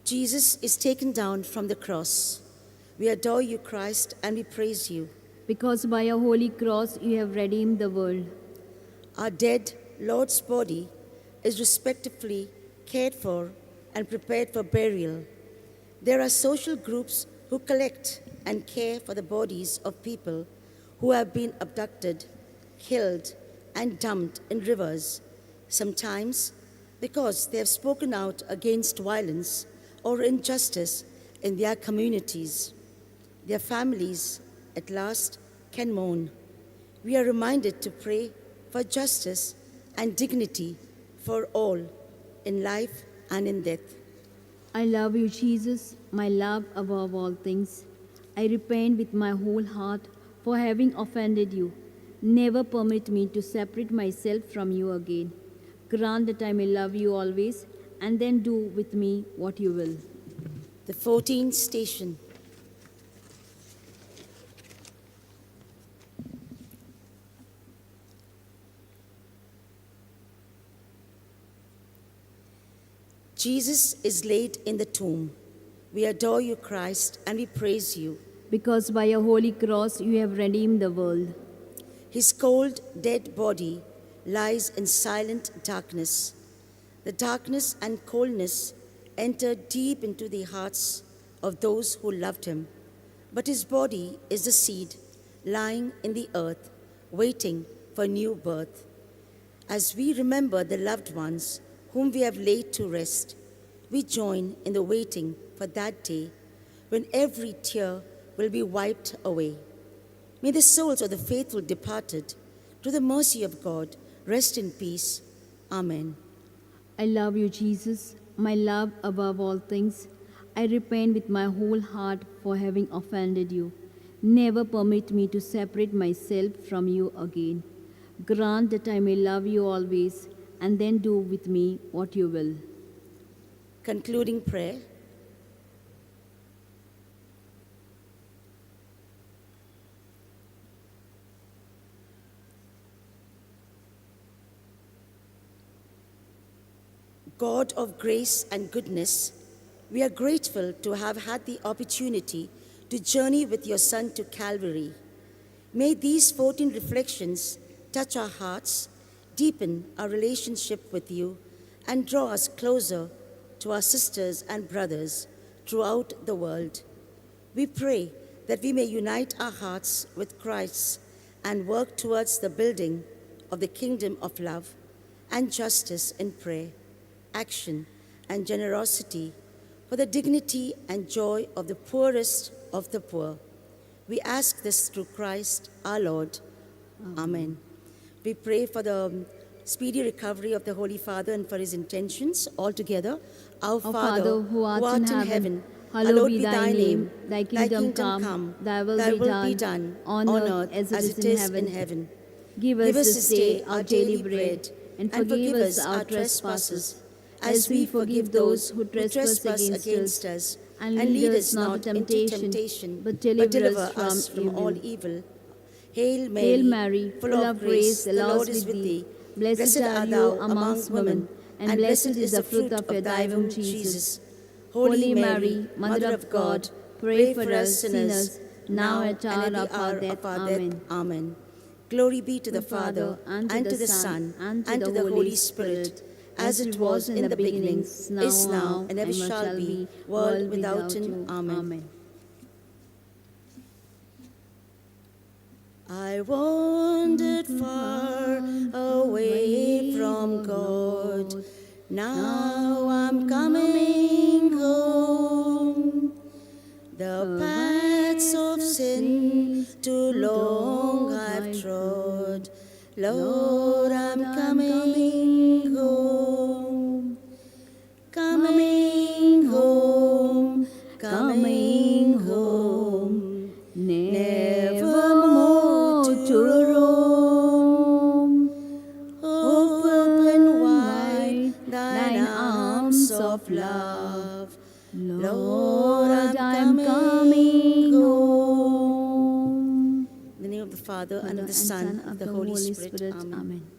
Jesus is taken down from the cross. We adore you, Christ, and we praise you. Because by your holy cross you have redeemed the world. Our dead Lord's body is respectively cared for and prepared for burial. There are social groups who collect and care for the bodies of people who have been abducted, killed, and dumped in rivers, sometimes because they have spoken out against violence or injustice in their communities. Their families, at last, can mourn. We are reminded to pray for justice and dignity for all in life and in death. I love you, Jesus, my love above all things. I repent with my whole heart for having offended you. Never permit me to separate myself from you again. Grant that I may love you always, and then do with me what you will. The 14th Station. Jesus is laid in the tomb. We adore you, Christ, and we praise you. Because by your holy cross you have redeemed the world. His cold, dead body lies in silent darkness. The darkness and coldness entered deep into the hearts of those who loved him. But his body is the seed lying in the earth, waiting for new birth. As we remember the loved ones whom we have laid to rest, we join in the waiting for that day when every tear will be wiped away. May the souls of the faithful departed, to the mercy of God, rest in peace. Amen. I love you, Jesus, my love above all things. I repent with my whole heart for having offended you. Never permit me to separate myself from you again. Grant that I may love you always, and then do with me what you will. Concluding prayer. God of grace and goodness, we are grateful to have had the opportunity to journey with your Son to Calvary. May these 14 reflections touch our hearts, deepen our relationship with you, and draw us closer to our sisters and brothers throughout the world. We pray that we may unite our hearts with Christ's and work towards the building of the kingdom of love and justice in prayer, action, and generosity for the dignity and joy of the poorest of the poor. We ask this through Christ our Lord. Amen. We pray for the speedy recovery of the Holy Father and for his intentions all together. Our Father, who art in heaven, hallowed be thy name. Thy kingdom come, thy will be done, on earth as it is in heaven. Give us this day our daily bread, and forgive us our trespasses, as we forgive those who trespass against us. And lead us not into temptation, but deliver us from all evil. Hail Mary, full of grace, the Lord is with thee. Blessed art thou amongst women, and blessed is the fruit of thy womb, Jesus. Holy Mary, Mother of God, pray for us sinners, now and at the hour of our death. Amen. Glory be to the Father, and to the Son, and to the Holy Spirit, as it was in the beginning, is now, and ever shall be, world without end. Amen. I wandered far away from God. Now I'm Too long I've trod. Lord, I'm coming home. Coming home, coming home. Never more to roam. Open wide thine arms of love. Lord, I'm coming home. In the name of the Father, and of the Son, and of the Holy Spirit. Amen. Amen.